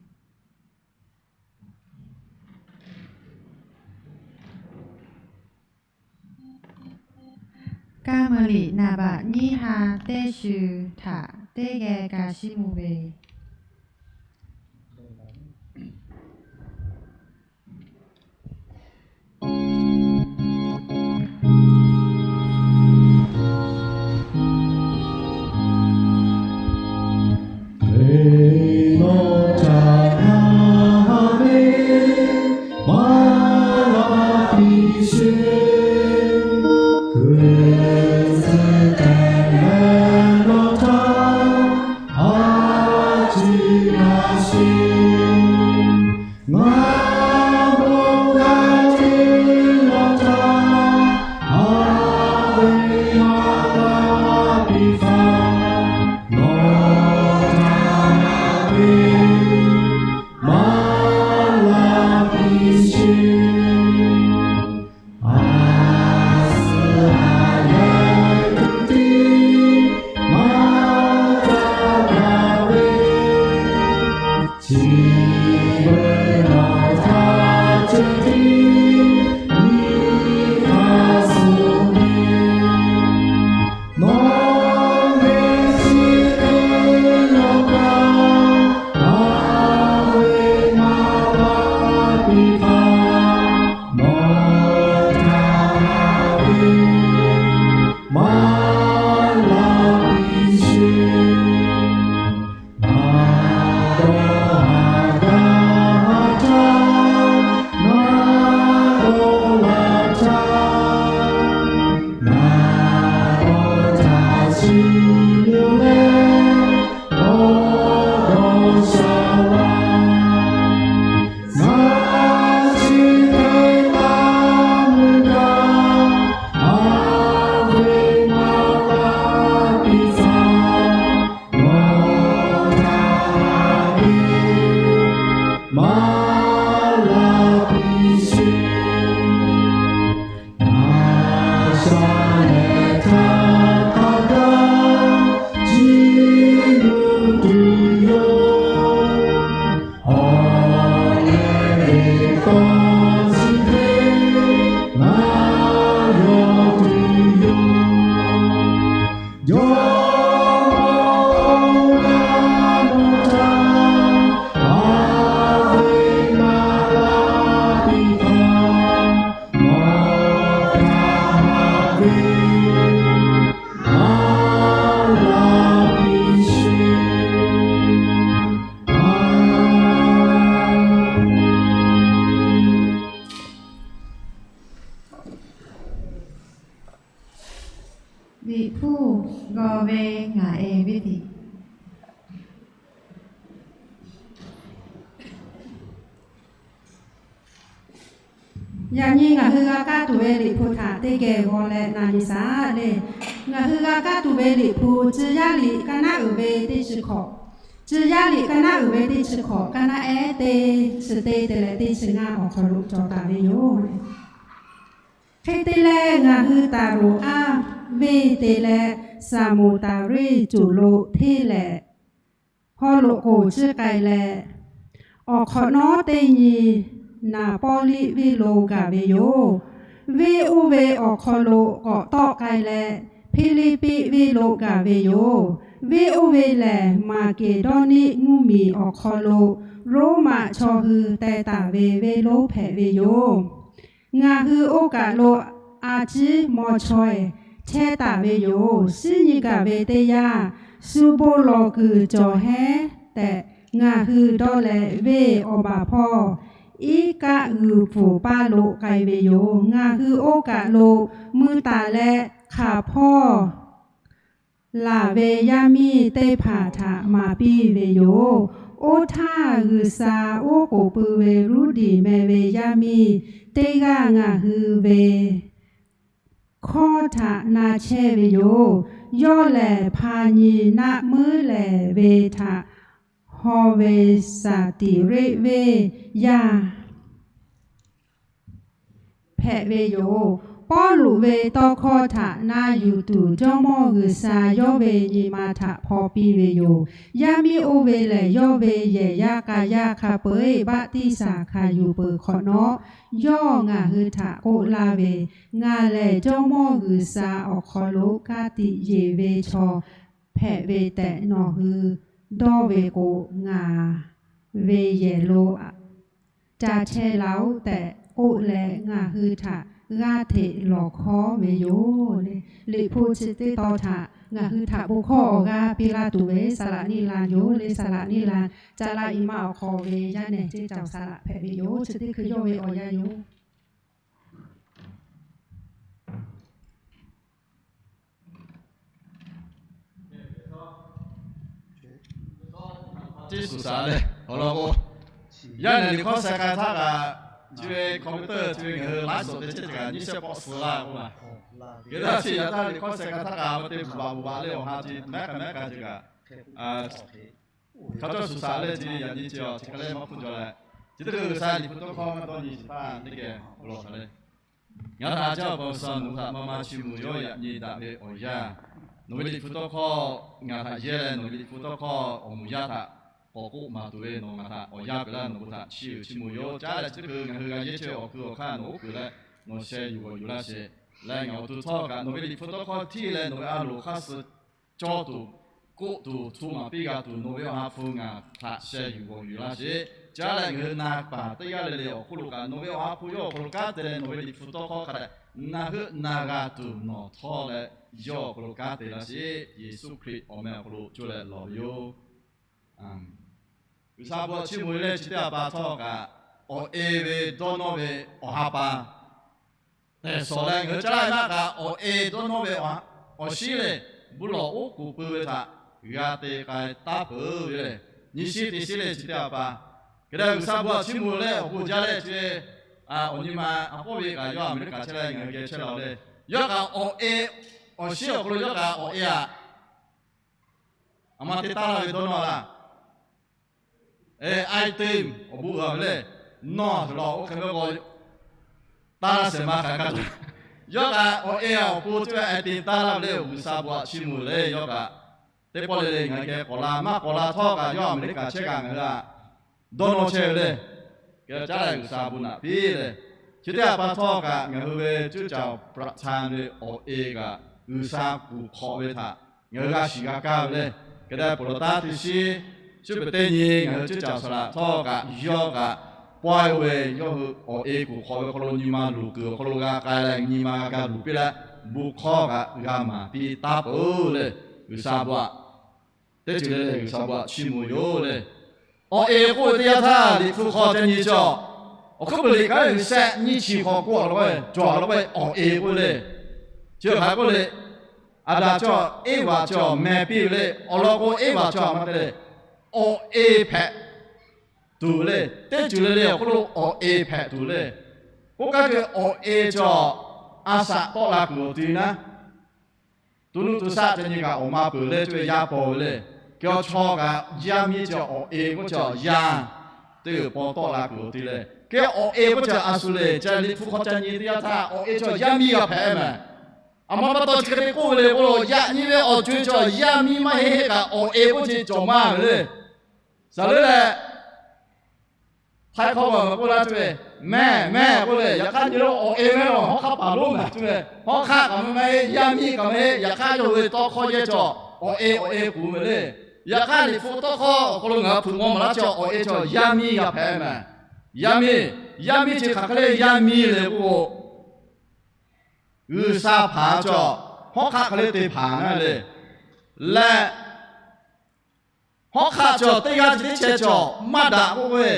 Kaˇ meuˇ liꞈ naˍ baꞈ nyiˇ ha teˇ shu htaꞈ teˇ geh ga shiˉ mvuh ve. Liꞈ hpu g'aw ve ngaˬ e ve teꞈ. Yaꞈ nyi ngaˬ hui g'a kaˇ tuˬ ve Liꞈ hpu htaꞈ teˇ geh g'aw leh na nyi shaˍ le. Ngaˬ hui g'a kaˇ tuˬ ve Liꞈ hpu Tcuh yaˇ liꞈ kaˇ naˉ uiˍ ve teˇ chi hkawꞈ, Tcuh yaˇ liꞈ kaˇ naˉ uiˍ ve teˇ chi hkawꞈ, kaˇ naˉ ehˉ teˇ chi teˇ te leh teˇ chi ngaˇ awˬ hk'aw lo cawˬ taˍ ve yoˬ. Hk'e te leh, ngaˬ hui taˍ roˍ aˇ venˇ te leh Saˍmoˍtaˍriˆ coˬ lo hteˇ lehˬ, haw loꞈ k'oˍ ciˇ k'ai leh, awˬ hk'awꞈ nawˉ teˇ nyi Naˍpawˇliˆ venˇ lo gaˬ ve yoˬ. Venˇ oˇ ve awˬ hk'aw lo k'awꞈ tawˆ k'ai leh, Hpiˇliˇpiˆ venˇ lo gaˬ ve yoˬ. Venˇ oˇ ve lehˬ, Maˍkeˍdawˇniˆ mvuhˇmiˬ awˬ hk'aw lo Roˉmaꞈ chaw hui teh taˍ ve venˇ lonˉ hpehꞈ ve yoˬ. Ngaˬ hui oˇ kaˬ lo a ciˉ maw chaweh chehˇ taˍ ve yoˬ. Shinˉ nyi gaˬ ve teˇ yanˇ, shu bon lawˬ kuiˬ cawˬ heˉ tehꞈ, ngaˬ hui dawˇ leh venˇ awˬ baˬ hpawˇ iˉ kaˆ g'uiˬ pfuhˍ paˇ lo k'ai ve yoˬ. Ngaˬ hui oˇ kaˬ lo mui taˍ leh hk'aˬ hpawˇ laˬ ve yaˇ miˇ teˇ hpaˍ htaꞈ maˍ piˇ ve yoˬ. Oˇ htaˇ, G'uiˬsha oˉ k'oˍ pui ve Ruˇdiˍ meh ve yaˇ miˇ teˇ g'aˇ ngaˬ hui ve hkawˇ htaꞈ na chehˇ ve yoˬ. Yawˇ lehˬ, hpa nyi naˆ muiˉ lehˍ ve htaꞈ haw ve Saˍtiˍriˆ venˇ yaˇ hpehꞈ ve yoˬ. Pawˇluꞈ ve tawˇ hkawˇ htaꞈ na yuˬ tuˬ, Jawˇmawˇ G'uiˬsha yawˇ ve nyi ma htaꞈ hpaw piˇ ve yoˬ. Yaˇ miˇ oˇ ve lehˬ, yawˇ ve yehˬ yaˇ k'a yaˇ hk'a peu-eˬ baˆtiˆsaˬ hkanˍ yuˬ peuˬ hk'awꞈ nawˉ, yawˇ ngaˬ hui htaꞈ k'oˆ laˇ ve, Ngaˬ lehˬ Jawˇmawˇ G'uiˬsha awˬ hk'aw lo ka tiꞈ yeˬ ve chaw hpehꞈ ve tehꞈ nawˬ hui dawˇ ve k'o, ngaˬ ve yehˬ lo ca chehˇ laˇ-oˆ tehꞈ k'oˆ leh, ngaˬ hui htaꞈ g'aˇ hteꞈ lawˬ hkawˉ ve yoˬ. Liꞈ hpu chi teˇ tawn htaꞈ ngaˬ hui htaꞈ bon hkawˇ awˬ g'aˇ piˇ laˇ tuˬ ve Saˍlaꞈ Niˆ Laˇ yoˬ. Leh Saˍlaꞈ Niˆ Laˇ ca la i ma awˬ hk'aw ve yaˇ nehˬ ceˇ caoˬ Saˍlaꞈ hpehꞈ ve yoˬ. Chi teˇ hkui yawˇ ve awˬ yanˇ yoˬ. Tiˇ suhˍ saˍ leh awˬ lawn k'o, yaˇ nehˬ liꞈ hkawˇ sheh k'ai htaˇ kaꞈ, chi ve computer chi ve ngaˬ hui live suhˍ te chehˇ kaꞈ nyiˇ shehˆ pawˆ suhˍ laˇ k'oˆ ma. Geh daꞈ chi yaꞈ htaˇ liꞈ hkawˇ sheh k'ai htaˇ kaꞈ, ma te bvuhꞈ baˬ bvuhꞈ baˬ leh awˬ ha chi mehˉ k'ai mehˉ k'ai chi kaꞈ, hk'a cawˇ suhˍ saˍ leh chi ve yaꞈ nyi chi awˬ chi hk'a leh maˇ hpuˇ jaw leh, chi teˇ hkui G'uiˬsha liꞈ hpu tawˇ hkawˇ maˇ dawˇ nyi shiˍ htaˇ teˇ geh awˬ lawn hk'a leh, ngaˬ htaꞈ jaˇ awˬ pa G'uiˬsha, nawˬ hui htaꞈ maˇ maˇ chiˇ mvuh yawˇ yaꞈ nyi daꞈ ve awˬ yanˇ, nawˬ ve liꞈ hpu tawˇ hkawˇ ngaˬ htaꞈ yehˇ leh, nawˬ ve liꞈ hpu tawˇ hkawˇ awˬ moˍ yaˇ htaꞈ k'awꞈ k'oˆ maˍ tuˬ ve nawˬ ngaˬ htaꞈ awˬ yanˇ peuˬ laˇ, nawˬ hui htaꞈ chiˇ uiˍ chiˇ mvuh yoˬ. Caˉ leh chi teˇ hkui ngaˬ hui g'a yehˇ chehˇ ve awˬ hkui awˬ hk'aˇ nawˬ oˉ k'oˍ leh nawˬ sheh yuˬ g'awˬ yuˬ laˇ sheˍ. Leh ngaˬ awˬ to htawˇ kaꞈ nawˬ ve liꞈ hpu tawˇ hkawˇ htiˇ leh nawˬ ve a loˍ hk'aˇ suh cawˇ tuˬ, k'oˆ tuˬ, hto maˍ piˇ g'a tuˬ, nawˬ ve awˬ ha hpu ngaˬ htaꞈ sheh yuˬ g'awˬ yuˬ laˇ sheˍ. Caˉ leh ngaˬ hui na paˍ teˇ g'aˇ le le awˬ hk'oˆ lo kaꞈ, nawˬ ve awˬ ha hpu yawˇ awˬ hk'aw lo kanˉ te leh, nawˬ ve liꞈ hpu tawˇ hkawˇ hk'a dehꞈ na heuˆ na g'a tuˬ nawˬ htawˇ leh yawˇ awˬ hk'aw lo kanˉ te laˇ sheˍ. Yeˍsuˆ Hkriꞈ awˬ meh awˬ hk'aw lo co leh lawˬ ve yoˬ. G'uiˬsha bon chiˇ mvuh ve leh chi teˇ ha pa htawˇ kaꞈ, awˬ e ve dawˇ nawˇ ve awˬ ha pa tehꞈ shawˍ leh ngaˬ hui caˉ laˇ naˆ kaꞈ, awˬ e dawˇ nawˇ ve awˬ shiˉ lehˬ, bon lawˬ oˉ k'oˍ pui ve htaꞈ g'a te k'ai taˉ peuˬ ve lehˬ, nyi shiˉ teˇ shiˉ lehˬ chi teˇ ha pa. Hk'e te G'uiˬsha bon chiˇ mvuh leh awˬ bon jaˇ leh chi ve awˬ nyi ma a pawˆ ve kaꞈ yawˇ Aˍmeˍriˆkaˍ chehˇ leh ngaˬ hui geh chehˇ la leh, yawˇ kaꞈ awˬ e, awˬ shiˉ awˬ hk'aw lo yawˇ kaꞈ awˬ e aꞈ, aˬ ma te taˉ laˇ ve dawˇ nawˇ laˇ. Item awˬ bon g'a ve lehˬ, nawˬ hui lawˬ oˇ hk'e ve k'o, taˇ laˇ shehˍ ma hk'aˬ kaꞈ, yawˇ kaꞈ awˬ e awˬ pon teˇ ve item taˇ laˇ ve lehˬ, G'uiˬsha bon chiˇ mvuh leh yawˇ kaꞈ teˇ pawˆ le le ngaˬ hui geh k'awꞈ la maˇ k'awꞈ la htawˇ kaꞈ yawˇ Aˍmeˍriˆkaˍ chehˇ kaꞈ ngaˬ hui a dawˇ nawˇ chehˇ ve lehˬ, geh caˉ leh G'uiˬsha bon naꞈ piˇ leh, chi teˇ ha pa htawˇ kaꞈ ngaˬ hui ve cuˇ caˍ ประธาน ve awˬ e kaꞈ G'uiˬsha kuˬ hk'awꞈ ve htaꞈ ngaˬ hui g'a shiˍ g'a kaˇ ve lehˬ, hk'e te พฤหัส teˇ shiˉ, shuˉ peuˬ teˇ nyi ngaˬ hui cuˇ caˍ saˍ laꞈ htawˇ kaꞈ yawˇ kaꞈ pawehˇ ve yawˇ hui awˬ e kuˬ hk'awꞈ ve hk'aw lo nyi ma luˬ kuiˬ awˬ hk'aw lo g'a k'ai leh nyi ma g'a luˬ piˇ leh, bon hkawˇ kaꞈ g'a maˍ piˇ taˉ peuˬ lehˬ, G'uiˬsha bon teˇ ceuˬ le lehˬ G'uiˬsha bon chiˇ mvuh yoˬ lehˬ. Awˬ e k'oˆ ve teˇ yanˇ htaˇ Liꞈ hpu hk'aw ca nyi chi awˬ, awˬ hkuiˉ puiˍ liꞈ kanˉ G'uiˬsha nyiˇ chi hk'aw k'oˆ a la k'o, cawˬ a la k'o, awˬ e k'oˆ ve lehˬ, chi hk'aˬ k'oˆ le, Aˍdanˍ chi awˬ, Eˇvaꞈ chi awˬ meh piˇ ve lehˬ, awˬ lawn k'o Eˇvaꞈ chi awˬ ma te leh, awˬ e hpehꞈ tuˬ ve lehˬ, teˇ ceuˬ le le awˬ hk'oˆ lo awˬ e hpehꞈ tuˬ ve lehˬ, k'oˆ kaˇ ve awˬ e chi awˬ a shaꞈ tawˆ la kuiˬ awˬ ti naˉ, to nuˇ to shaˆ ca nyi kaꞈ awˬ ma peuˬ leh cawˬ ve yaˇ paw ve lehˬ, kehˬ awˬ chaw kaꞈ yaˇ miˇ chi awˬ e k'oˆ chi awˬ yaˇ teˇ g'uiˬ paw tawˆ la kuiˬ awˬ ti lehˬ, kehˬ awˬ e k'oˆ chi a shu lehˬ, ca Liꞈ hpu hk'aw ca nyi teˇ yanˇ htaˇ awˬ e chi awˬ yaˇ miˇ g'a hpehꞈ mehˍ. Aˬ ma pa taw chi hk'e te k'oˆ ve le k'o, yaꞈ nyi ve awˬ co chi awˬ yaˇ miˇ maˇ heˆ kaꞈ awˬ e k'oˆ chi cawˬ maˇ ve le. Saˍ leuˉ leh, htaiˍ hk'aw ma k'oˆ laˇ cawˬ ve, mehˬ mehˬ k'oˆ leh, yaꞈ hk'aˇ nyi lo awˬ e mehˬ lo hawˉ hk'aˇ paˍ lonˉ mehˬ cawˬ ve, hawˉ hk'aˇ kaꞈ maˇ heˆ, yaˇ miˇ kaꞈ maˇ heˆ, yaꞈ hk'aˇ yawˇ hui ve tawˇ hkawˇ yehˇ cawˬ awˬ e awˬ e kuˬ ve le. Yaꞈ hk'aˇ Liꞈ hpu tawˇ hkawˇ awˬ hk'aw lo ngaˬ hui hpeuꞈ maw maˍ laˇ cawˬ awˬ e cawˬ yaˇ miˇ g'a hpehꞈ mehˍ. Yaˇ miˇ, yaˇ miˇ chi hk'aˬ hk'e le yaˇ miˇ le k'o, G'uiˬsha hpanˍ cawˬ, hawˉ hk'aˆ hk'e le te hpanˍ na le, leh Hawˉ hk'aˆ cawˬ teˇ g'aˇ chi teˇ chehˇ cawˬ maˇ daꞈ k'oˆ ve,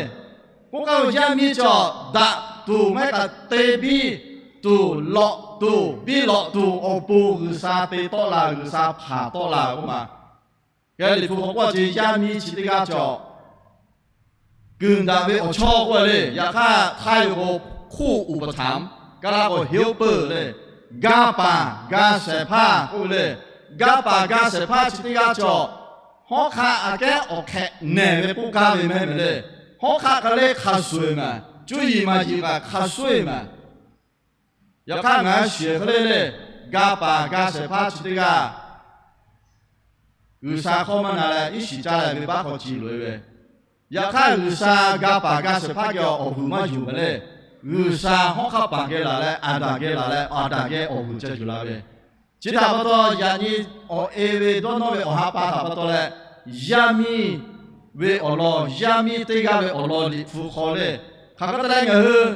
k'oˆ kaˇ ve yaˇ miˇ cawˬ daꞈ tuˬ maˇ heˆ kaꞈ te biˇ tuˬ lawꞈ tuˬ biˇ lawꞈ tuˬ awˬ pon G'uiˬsha te tawˆ la, G'uiˬsha hpanˍ tawˆ la k'oˆ ma. Hk'e Liꞈ hpu hk'aw k'oˆ ve yaˇ miˇ chi teˇ g'aˇ cawˬ kuiˬ daꞈ ve awˬ chawˇ k'oˆ ve le. Yaꞈ hk'aˇ htaˇ yoˬ k'o hkuˇ uˍ paˍ htaˍ, kaˇ laˇ k'o helper le, ga paˍ ga shehˍ hpaˇ k'oˆ ve le. Ga paˍ ga shehˍ hpaˇ chi teˇ g'aˇ cawˬ hawˉ hk'aˆ aꞈ kehˉ awˬ hk'ehꞈ nehˬ ve k'oˆ gaˇ ve mehˉ mehˍ le. Hawˉ hk'aˆ hk'e le hk'a shuˍ eˬ maˬ, cuˇ yiˍ maˍ yiˍ kaꞈ hk'a shuˍ eˬ maˬ. Yaꞈ hk'aˇ ngaˬ hui shiˍ hk'e le le, ga paˍ ga shehˍ hpaˇ chi teˇ g'aˇ G'uiˬsha hkawˇ maˇ na leh iˉ shiˍ caˇ leh venˇbaˆ hk'aw ci loꞈ e ve. Yaꞈ hk'aˇ G'uiˬsha ga paˍ ga shehˍ hpaˇ geh awˬ vuiˬ maˇ yuˬ ve le. G'uiˬsha hawˉ hk'aˆ paˍ geh laˬ leh, Aˍdanˍ geh laˬ leh, Aˍdanˍ geh awˬ vuiˬ ca yuˬ la ve. Chi htaꞈ pa taw yaꞈ nyi awˬ e ve dawˇ nawˇ ve awˬ ha pa htaꞈ pa taw leh, yaˇ miˇ ve awˬ lawn, yaˇ miˇ teˇ g'aˇ ve awˬ lawn Liꞈ hpu hk'aw le. Hk'aˬ hk'e te leh ngaˬ hui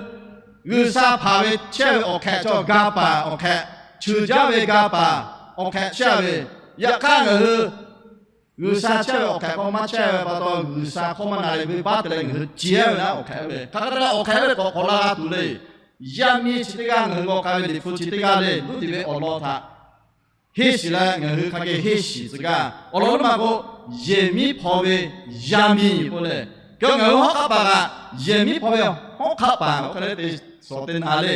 G'uiˬsha hpanˍ ve chehˇ ve awˬ hk'ehꞈ cawˬ ga paˍ awˬ hk'ehꞈ, cheuˬ jaˇ ve ga paˍ awˬ hk'ehꞈ chehˇ ve. Yaꞈ hk'aˇ ngaˬ hui G'uiˬsha chehˇ ve awˬ hk'ehꞈ hk'aw maˇ chehˇ ve pa taw, G'uiˬsha hkawˇ maˇ na leh venˇbaˆ te leh ngaˬ hui cehˇ ve naˉ awˬ hk'ehꞈ ve. Hk'aˬ hk'e te leh awˬ hk'ehꞈ ve k'awꞈ k'awꞈ la g'a tuˬ le. Yaˇ miˇ chi teˇ g'aˇ ngaˬ hui g'aw k'ai ve Liꞈ hpu chi teˇ g'aˇ le, Luˉdiꞈ ve awˬ lawn htaꞈ henˇ shiˍ leh ngaˬ hui hk'a geh henˇ shiˍ tcuh gaˇ. Awˬ lawn maˇ k'o, yehˬ miˉ hpaw ve yaˇ miˇ k'oˆ le. Hk'e ngaˬ hui hawˉ hk'aˆ paˍ kaꞈ, yehˬ miˉ hpaw ve hawˉ hk'aˆ paˍ k'oˆ hk'e le te shawˍ te na le.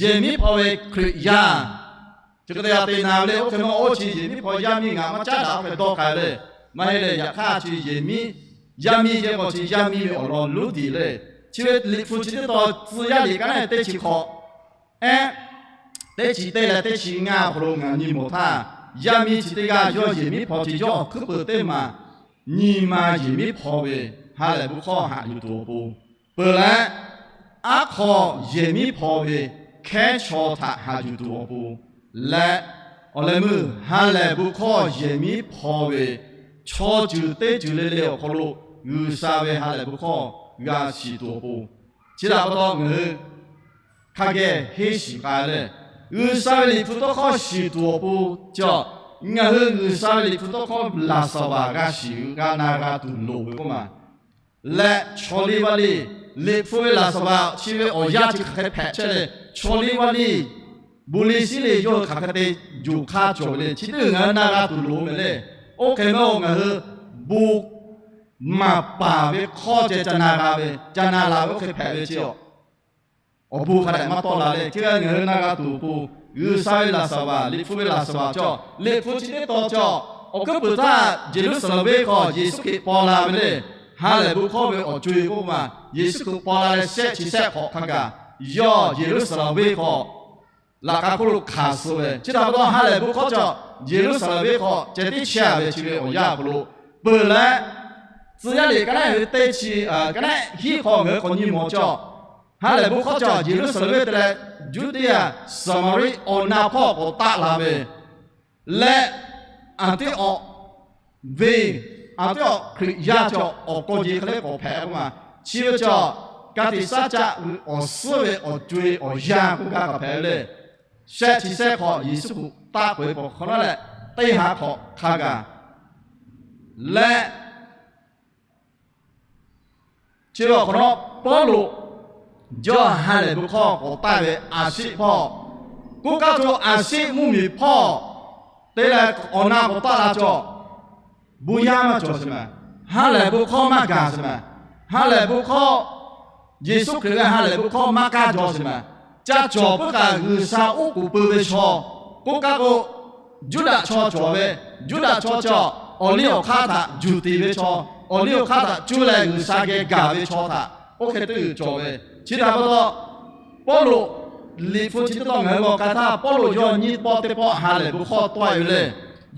Yehˬ miˉ hpaw ve Hkriꞈ yaˇ chi hk'e te g'a te na ve le. Oˇ hk'e maˇ oˇ chi yehˬ miˉ hpaw yaˇ miˇ ngaˬ maˇ caˉ daꞈ hk'e dawˇ k'ai le. Maˇ heˆ leh yaꞈ hk'aˇ chi yehˬ miˉ, yaˇ miˇ yehˇ k'aw chi yaˇ miˇ ve awˬ lawn Luˉdiꞈ le. Chi ve Liꞈ hpu chi teˇ tawn tcuh yaˇ liꞈ kaˉ naˆ teˇ chi hk'awꞈ ehˉ teˇ chi teˇ leh teˇ chi ngaˇ awˬ hk'aw lo ngaˬ nyi mawˬ htaˇ, yaˇ miˇ chi teˇ g'aˇ yawˇ yehˬ miˉ hpaw chi yawˇ awˬ hkuiˉ peuˬ teˇ maˬ nyi ma yehˬ miˉ hpaw ve ha lehˬ bon hkawˇ haꞈ yuˬ tuˬ awˬ pon peuˬ leh, aˉ hk'aw yehˬ miˉ hpaw ve hkehˉ chaw htaꞈ haꞈ yuˬ tuˬ awˬ pon leh, awˬ leh meuˇ ha lehˬ bon hkawˇ yehˬ miˉ hpaw ve chaw ceuˬ teˇ ceuˬ le le awˬ hk'aw lo G'uiˬsha ve ha lehˬ bon hkawˇ g'a shiˍ tuˬ awˬ pon, chi htaꞈ pa taw ngaˬ hui hk'a geh henˇ shiˍ k'ai leh, G'uiˬsha ve Liꞈ hpu tawˇ hkawˇ shiˍ tuˬ awˬ pon cawˬ. Ngaˬ hui G'uiˬsha ve Liꞈ hpu tawˇ hkawˇ laˬ saˍ baˬ g'a shiˍ g'a na g'a tuˬ loˍ ve k'oˆ ma. Leh chaw liˇ vaˇ liˇ, Liꞈ hpu ve laˬ saˍ baˬ chi ve awˬ yanˇ chi hk'aˬ hk'e hpehꞈ chehˇ le. Chaw liˇ vaˇ liˇ, bon liˇ shiˉ liˇ yawˇ hui hk'aˬ hk'e te yuˬ hk'aˇ cawˬ ve le. Chi teˇ g'uiˬ ngaˬ hui na g'a tuˬ loˍ ve le. Oˇ hk'e maˇ-oˬ, ngaˬ hui bon maˍ paˍ ve hk'awˇ ceh ca na g'a ve, ca na la ve oˇ hk'e hpehꞈ ve chi a awˬ bon hk'a dehꞈ maˇ tawˆ la le. Chi hk'e ngaˬ hui na g'a tuˬ awˬ pon, G'uiˬsha ve laˬ saˍ baˬ, Liꞈ hpu ve laˬ saˍ baˬ cawˬ. Liꞈ hpu chi teˇ tawn cawˬ. Awˬ hkuiˉ puiˍ htaˇ Yeˍruˆsaˍlehnˍ venˇ hk'aw Yeˍsuˆ Hkriꞈ paw la ve le. Ha lehˬ bon hkawˇ ve awˬ co-e k'oˆ ma, Yeˍsuˆ Hkriꞈ paw la leh shehˆ chi shehˆ hk'awꞈ hk'a gaˬ yawˇ Yeˍruˆsaˍlehnˍ venˇ hk'aw laꞈ ka hk'oˆ lo hkanˍ suh ve. Chi htaꞈ pa taw ha lehˬ bon hkawˇ cawˬ. Yeˍruˆsaˍlehnˍ venˇ hk'aw ceh tiˉ chehˇ ve chi ve awˬ yanˇ awˬ hk'aw lo peuˬ leh, tcuh yaˇ liꞈ kaˉ naˆ ve teˇ chi, kaˉ naˆ hiˉ hk'aw ngaˬ hui k'awꞈ nyi mawˬ cawˬ. Ha lehˬ bon hkawˇ cawˬ. Yeˍruˆsaˍlehnˍ venˇ te leh Juˇdiˆyaꞈ, Saˍmaˍriˆ awˬ na hpawˇ k'awꞈ taˆ la ve leh, Anˍtiˆawˍ venˇ, Anˍtiˆawˍ Hkriꞈ yaˇ cawˬ awˬ kawˇ jeˬ hk'e le k'awꞈ hpehꞈ k'oˆ ma. Chi ve cawˬ, ka tiꞈ shaˉ caˆ ve awˬ suhˉ ve awˬ co-e awˬ yanˇ k'oˆ gaˇ k'awꞈ hpehꞈ ve le. Shehˆ chi shehˆ hk'awꞈ Yeˍsuˆ Hkriꞈ taˆ peuˬ ve pa hk'awꞈ nawˉ leh, teˇ ha hk'awꞈ hk'a gaˬ leh, chi ve awˬ hk'awꞈ nawˉ Pawˇluꞈ yawˇ ha lehˬ bon hkawˇ k'awꞈ taˆ ve Aˍsiˆ hpawˇ, k'oˆ kaˇ to Aˍsiˆ mvuhˇmiˬ hpawˇ te leh awˬ na k'awꞈ taˆ la cawˬ. Bon yaˇ maˇ cawˬ sheˍ maˬ. Ha lehˬ bon hkawˇ maˇ gaˬ sheˍ maˬ. Ha lehˬ bon hkawˇ, Yeˍsuˆ Hkriꞈ ve ha lehˬ bon hkawˇ maˇ kaˇ jaw sheˍ maˬ. Ca cawˬ puiˉ kaꞈ G'uiˬsha oˉ k'oˍ pui ve chaw, k'oˆ kaˇ k'o, Juˇdaꞈ chaw cawˬ ve, Juˇdaꞈ chaw cawˬ awˬ liˇ awˬ hk'aˇ htaꞈ juˬ tiˍ ve chaw, awˬ liˇ awˬ hk'aˇ htaꞈ cuˇ leh G'uiˬsha geh gaˬ ve chaw htaꞈ oˇ hk'e teˇ g'uiˬ cawˬ ve. Chi htaꞈ pa taw, Pawˇluꞈ, Liꞈ hpu chi teˇ tawn ngaˬ hui g'aw k'ai htaˇ, Pawˇluꞈ yawˇ nyiˇ pawˆ teˇ pawˆ ha lehˬ bon hkawˇ tawˆ e ve le.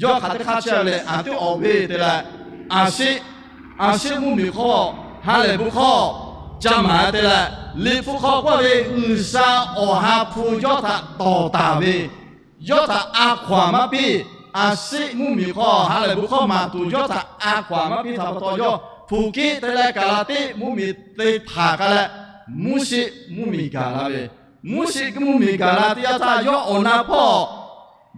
Yawˇ hk'aˬ teˇ hk'aˇ chehˇ ve le, Anˍtiˆawˍ venˇ te leh, Aˍsiˆ, Aˍsiˆ mvuhˇmiˬ hk'aw ha lehˬ bon hkawˇ ca maˍ te leh, Liꞈ hpu hk'aw k'oˆ ve G'uiˬsha Awˬ ha hpu yawˇ htaꞈ tawˍ taˍ ve, yawˇ htaꞈ a hkaw-anˬ maˇ piˇ. Aˍsiˆ mvuhˇmiˬ hk'aw ha lehˬ bon hkawˇ maˍ tuˬ yawˇ htaꞈ a hkaw-anˬ maˇ piˇ htaꞈ pa taw, yawˇ Fuˍkiˆ te leh Kaˍlaˍtiˆ mvuhˇmiˬ te hpanˍ k'ai leh, Muˇshiˆ mvuhˇmiˬ gaˬ la ve, Muˇshiˆ mvuhˇmiˬ gaˬ la teˇ yanˇ htaˇ yawˇ awˬ na hpawˇ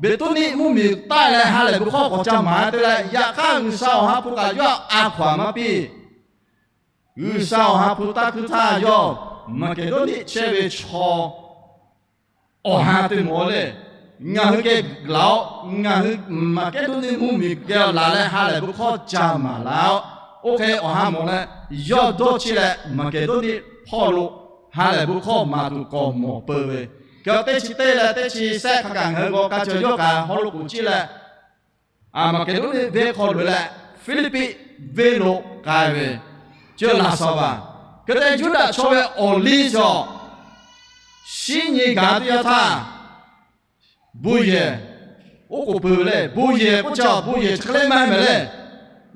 Beˍtuˇniˆ mvuhˇmiˬ taˆ leh ha lehˬ bon hkawˇ k'awꞈ ca maˍ te leh, yaꞈ hk'aˇ G'uiˬsha awˬ ha hpu kaꞈ yawˇ a hkaw-anˬ maˇ piˇ. G'uiˬsha awˬ ha hpu taˇ hkuiˇ htaˇ yawˇ Maˍkeˍdawˇniˆ chehˇ ve chaw awˬ ha te mawˬ le. Ngaˬ hui geh laˬ-oꞈ. Ngaˬ hui Maˍkeˍdawˇniˆ mvuhˇmiˬ geh laˬ leh ha lehˬ bon hkawˇ ca maˍ laˇ-oꞈ. Oˇ hk'e awˬ ha mawˬ leh, yawˇ dawˇ cheˇ leh Maˍkeˍdawˇniˆ hpawˇ lo ha lehˬ bon hkawˇ maˍ tuˬ k'awꞈ mawˬ peuˬ ve. Keu teˇ chi teˇ leh teˇ chi sehˆ hk'a gaˬ ngaˬ hui g'aw k'a cawˬ yawˇ kaꞈ haw lo k'oˍ ciˇ leh, Maˍkeˍdawˇniˆ venˇ hk'aw loꞈ-e leh Hpiˇliˇpiˆ venˇ lo k'ai ve, chi laˬ saˍ baˬ. Hk'e te Yuˇdaꞈ chaw ve awˬ liˇ cawˬ, shinˉ nyi gaˬ teˇ yanˇ htaˇ, bon yehˬ oˉ k'oˍ pui ve le. Bon yehˬ k'oˆ chi, bon yehˬ chi hk'e le maˇ heˆ mehˍ le.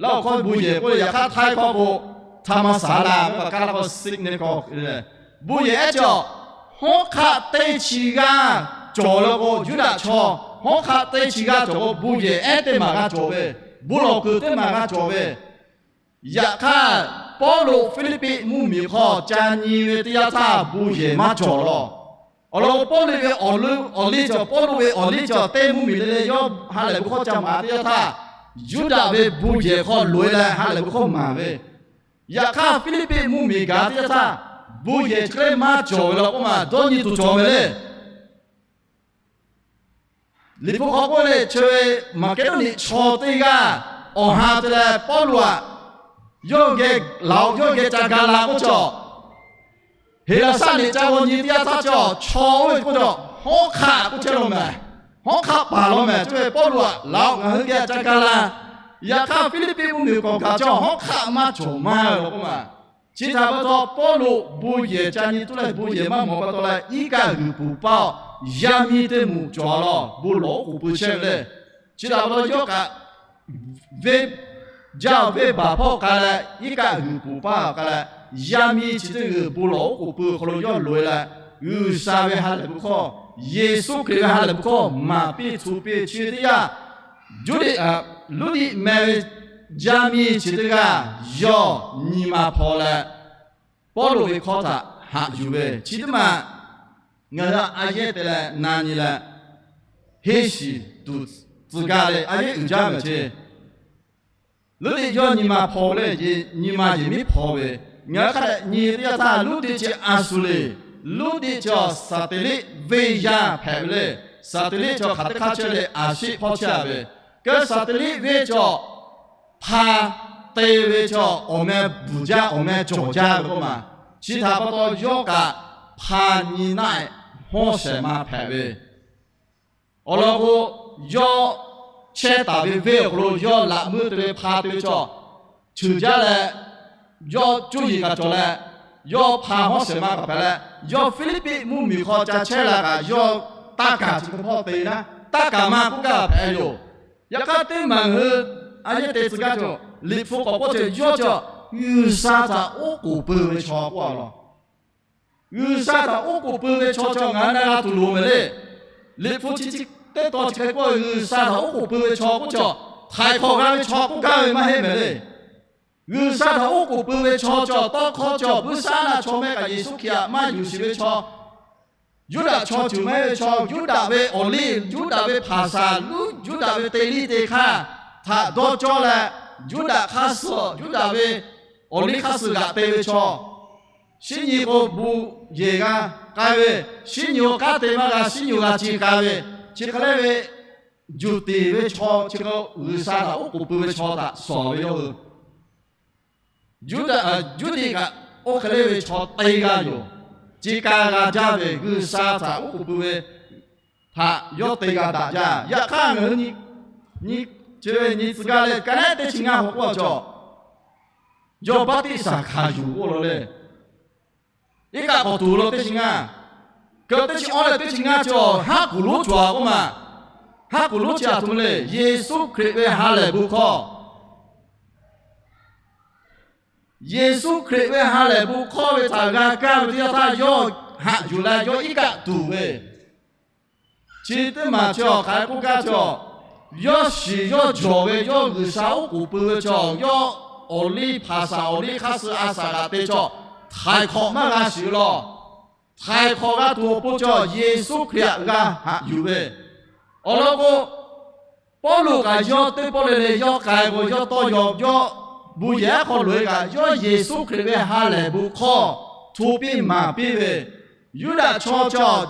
Laˇ awˬ hkawˇ bon yehˬ k'oˆ le, yaꞈ hk'aˇ htaiˇ hkawˇ k'o, tha ma saˍ laˬ ve pa kaˇ laˇ k'o, sick ne k'o, bon yehˬ ehˉ cawˬ, hawˉ hk'aˆ teˇ chi g'aˇ cawˬ le k'o, Yuˇdaꞈ chaw hawˉ hk'aˆ teˇ chi g'aˇ cawˬ k'o, bon yehˬ ehˉ teˇ maˬ g'a cawˬ ve, bon lawˬ kuiˬ teˇ maˬ g'a cawˬ ve. Yaꞈ hk'aˇ, Pawˇluꞈ Hpiˇliˇpiˆ mvuhˇmiˬ hk'aw ca nyi ve teˇ yanˇ htaˇ bon yehˬ maˇ cawˬ lawˬ. Awˬ lawn k'o, Pawˇluꞈ ve awˬ liˇ cawˬ, Pawˇluꞈ ve awˬ liˇ cawˬ, teˇ mvuhˇmiˬ le le yawˇ ha lehˬ bon hkawˇ ca maˍ teˇ yanˇ htaˇ, Yuˇdaꞈ ve bon yehˬ hk'aw loꞈ-e leh ha lehˬ bon hkawˇ maˍ ve. Yaꞈ hk'aˇ, Hpiˇliˇpiˆ mvuhˇmiˬ gaˬ teˇ yanˇ htaˇ, bon yehˬ chi hk'e le maˇ cawˬ ve law k'oˆ ma, dawˇ nyi tuˬ cawˬ mehˍ le. Liꞈ hpu hk'aw k'oˆ le, chi ve Maˍkeˍdawˇniˆ chaw teˇ g'aˇ awˬ ha te leh Pawˇluꞈ-aꞈ, yawˇ geh laˬ-oꞈ, yawˇ geh ca ga la k'oˆ cawˬ. Heˍlaˍsaˆ liꞈ ca g'aw nyi teˇ yanˇ htaˇ cawˬ, chaw oˇ ve k'oˆ cawˬ, hawˉ hk'aˆ k'oˆ chehˇ law mehˍ. Hawˉ hk'aˆ paˍ law mehˍ, chi ve Pawˇluꞈ-aꞈ, laˬ-oꞈ, ngaˬ hui geh ca ga la. Yaꞈ hk'aˇ, Hpiˇliˇpiˆ mvuhˇmiˬ k'awꞈ gaˬ cawˬ, hawˉ hk'aˆ maˇ cawˬ maˇ ve law k'oˆ ma. Chi htaꞈ pa taw, Pawˇluꞈ bon yehˬ ca nyi tuˬ leh bon yehˬ maˇ mawˬ pa taw leh, iˉ kaˆ g'uiˬ puˍ paˇ-oˬ, yaˇ miˇ teˇ moˍ cawˬ law, bon lawˬ oˉ k'oˍ pui chehˇ ve le. Chi htaꞈ pa taw, yawˇ kaꞈ venˇ jaˇ, venˇ baˬ hpawˇ k'ai leh, iˉ kaˆ g'uiˬ puˍ paˇ k'ai leh, yaˇ miˇ chi teˇ g'uiˬ bon lawˬ oˉ k'oˍ pui awˬ hk'aw lo yawˇ loꞈ-e leh, G'uiˬsha ve ha lehˬ bon hkawˇ, Yeˍsuˆ Hkriꞈ ve ha lehˬ bon hkawˇ maˍ piˇ htu piˇ ve chi teˇ yanˇ, Luˇdiˆ meh ve yaˇ miˇ chi teˇ g'aˇ yawˇ nyi ma hpaw leh, Pawˇluꞈ ve hkawˇ htaꞈ haꞈ yuˬ ve. Chi teˇ maˬ ngaˬ hui a yehˇ te leh na nyi leh henˇ shiˍ tuˬ tcuh gaˇ leh a yehˇ uiˍ jaˇ mehˍ ce. Luˇdiˆ yawˇ nyi ma hpaw leh, nyi ma yehˬ miˉ hpaw ve. Ngaˬ hui hk'a dehꞈ nyi teˇ yanˇ htaˇ, Luˇdiˆ chi a shu le. Luˇdiˆ chi Saˍteˍliˆ venˇ yaˇ hpehꞈ ve le. Saˍteˍliˆ chi hk'aˬ teˇ hk'aˇ chehˇ leh a shiˆ hpawˇ chehˇ a ve. Keu Saˍteˍliˆ venˇ cawˬ hpa te ve cawˬ, awˬ meh bvuhˬ jaˇ, awˬ meh cawˬ jaˇ ve k'oˆ ma. Chi htaꞈ pa taw, yawˇ kaꞈ hpa nyi naˆ-e hawˉ shehˍ ma hpehꞈ ve. Awˬ lawn k'o, yawˇ chehˇ taˍ ve venˇ awˬ hk'aw lo yawˇ laꞈ meuˇ te ve hpa te ve cawˬ, cheuˬ jaˇ leh, yawˇ cuˇ yiˍ kaꞈ cawˬ leh, yawˇ hpa hawˉ shehˍ ma kaꞈ hpehꞈ leh, yawˇ Hpiˇliˇpiˆ mvuhˇmiˬ hk'aw ca chehˇ la kaꞈ, yawˇ taˇ kaˍ chi hk'e hpawˇ te naˉ, taˇ kaˍ ma k'oˆ gaˇ hpehꞈ yoˬ. Yaꞈ hk'aˇ, teˇ maˬ hui a yehˇ te tcuh gaˇ cawˬ, Liꞈ hpu k'awꞈ k'oˆ cawˬ, yawˇ cawˬ G'uiˬsha htaꞈ oˉ k'oˍ pui ve chaw k'oˆ a law. G'uiˬsha htaꞈ oˉ k'oˍ pui ve chaw cawˬ ngaˬ hui na g'a tuˬ loˍ mehˍ le. Liꞈ hpu chi chi teˇ tawn chi hk'e k'oˆ ve, G'uiˬsha htaꞈ oˉ k'oˍ pui ve chaw k'oˆ cawˬ, htaiˍ hk'awꞈ g'a ve chaw k'oˆ gaˇ ve maˇ heˆ mehˍ le. G'uiˬsha htaꞈ oˉ k'oˍ pui ve chaw cawˬ, tawˇ hkawˇ cawˬ, buiˇshaˆaˉnaˆ chaw meh kaꞈ Yeˍsuˆ Hkriꞈ htaꞈ maˇ yuˬ sheˍ ve chaw, Yuˇdaꞈ chaw ceuˬ maˇ heˆ ve chaw, Yuˇdaꞈ ve awˬ liˇ, Yuˇdaꞈ ve hpaˍ saˍ, Yuˇdaꞈ ve teˇ liˇ teˇ hk'aˇ htaꞈ dawˇ cawˇ leh, Yuˇdaꞈ hk'aˇ suh, Yuˇdaꞈ ve awˬ liˇ hk'aˇ suh g'aꞈ te ve chaw, shinˉ nyi k'o bon yehˬ g'a k'ai ve, shinˉ nyi awˬ kanˉ te maˇ g'a, shinˉ nyi g'a ci k'ai ve, chi hk'e le ve juˬ tiˍ ve chaw chi hk'e G'uiˬsha htaꞈ oˉ k'oˍ pui ve chaw htaꞈ shawˍ ve yawˇ hui Yuˇdaꞈ, Yuˇdaꞈ kaꞈ oˇ hk'e le ve chaw teˇ g'aˇ yoˬ. Ci ka g'a jaˇ ve G'uiˬsha htaꞈ oˉ k'oˍ pui ve htaꞈ yawˇ te g'a daꞈ jaˇ. Yaꞈ hk'aˇ ngaˬ hui nyi, nyi, chi ve nyi tcuh gaˇ leh, ka naˉ teˇ chi ngaˇ hk'aw k'oˆ a cawˬ, yawˇ baˆtiˆsaˬ hkanˍ yuˬ k'oˆ law le. Iˉ kaˆ k'awꞈ tuˬ law teˇ chi ngaˇ, keu teˇ chi awˉ leh teˇ chi ngaˇ cawˬ, haˉ kuˬ lonˉ cawˬ a k'oˆ ma. Haˉ kuˬ lonˉ chi a htoꞈ ma le, Yeˍsuˆ Hkriꞈ ve ha lehˬ bon hkawˇ. Yeˍsuˆ Hkriꞈ ve ha lehˬ bon hkawˇ ve htaꞈ g'a kaˇ ve teˇ yanˇ htaˇ, yawˇ haꞈ yuˬ leh yawˇ iˉ kaˆ tuˬ ve, chi teˇ maˬ chi awˬ hk'aˬ hk'e k'oˆ gaˇ cawˬ, yawˇ shiˍ yawˇ jawˬ ve, yawˇ G'uiˬsha oˉ k'oˍ pui ve chaw, yawˇ awˬ liˇ hpaˍ saˍ awˬ liˇ hk'aˇ suh a saˍ g'aꞈ te cawˬ, htaiˍ hk'awꞈ maˇ g'a shiˍ law. Htaiˍ hk'awꞈ g'a tuˬ awˬ pon cawˬ, Yeˍsuˆ Hkriꞈ htaꞈ g'a haꞈ yuˬ ve, Awˬ lawn k'o, Pawˇluꞈ kaꞈ yawˇ teˇ pawˆ le le yawˇ k'ai k'o, yawˇ tawˇ yaw, yawˇ bon yehˬ aˉ hk'aw loꞈ-e kaꞈ, yawˇ Yeˍsuˆ Hkriꞈ ve ha lehˬ bon hkawˇ hto piˇ maˍ piˇ ve, Yuˇdaꞈ chaw cawˬ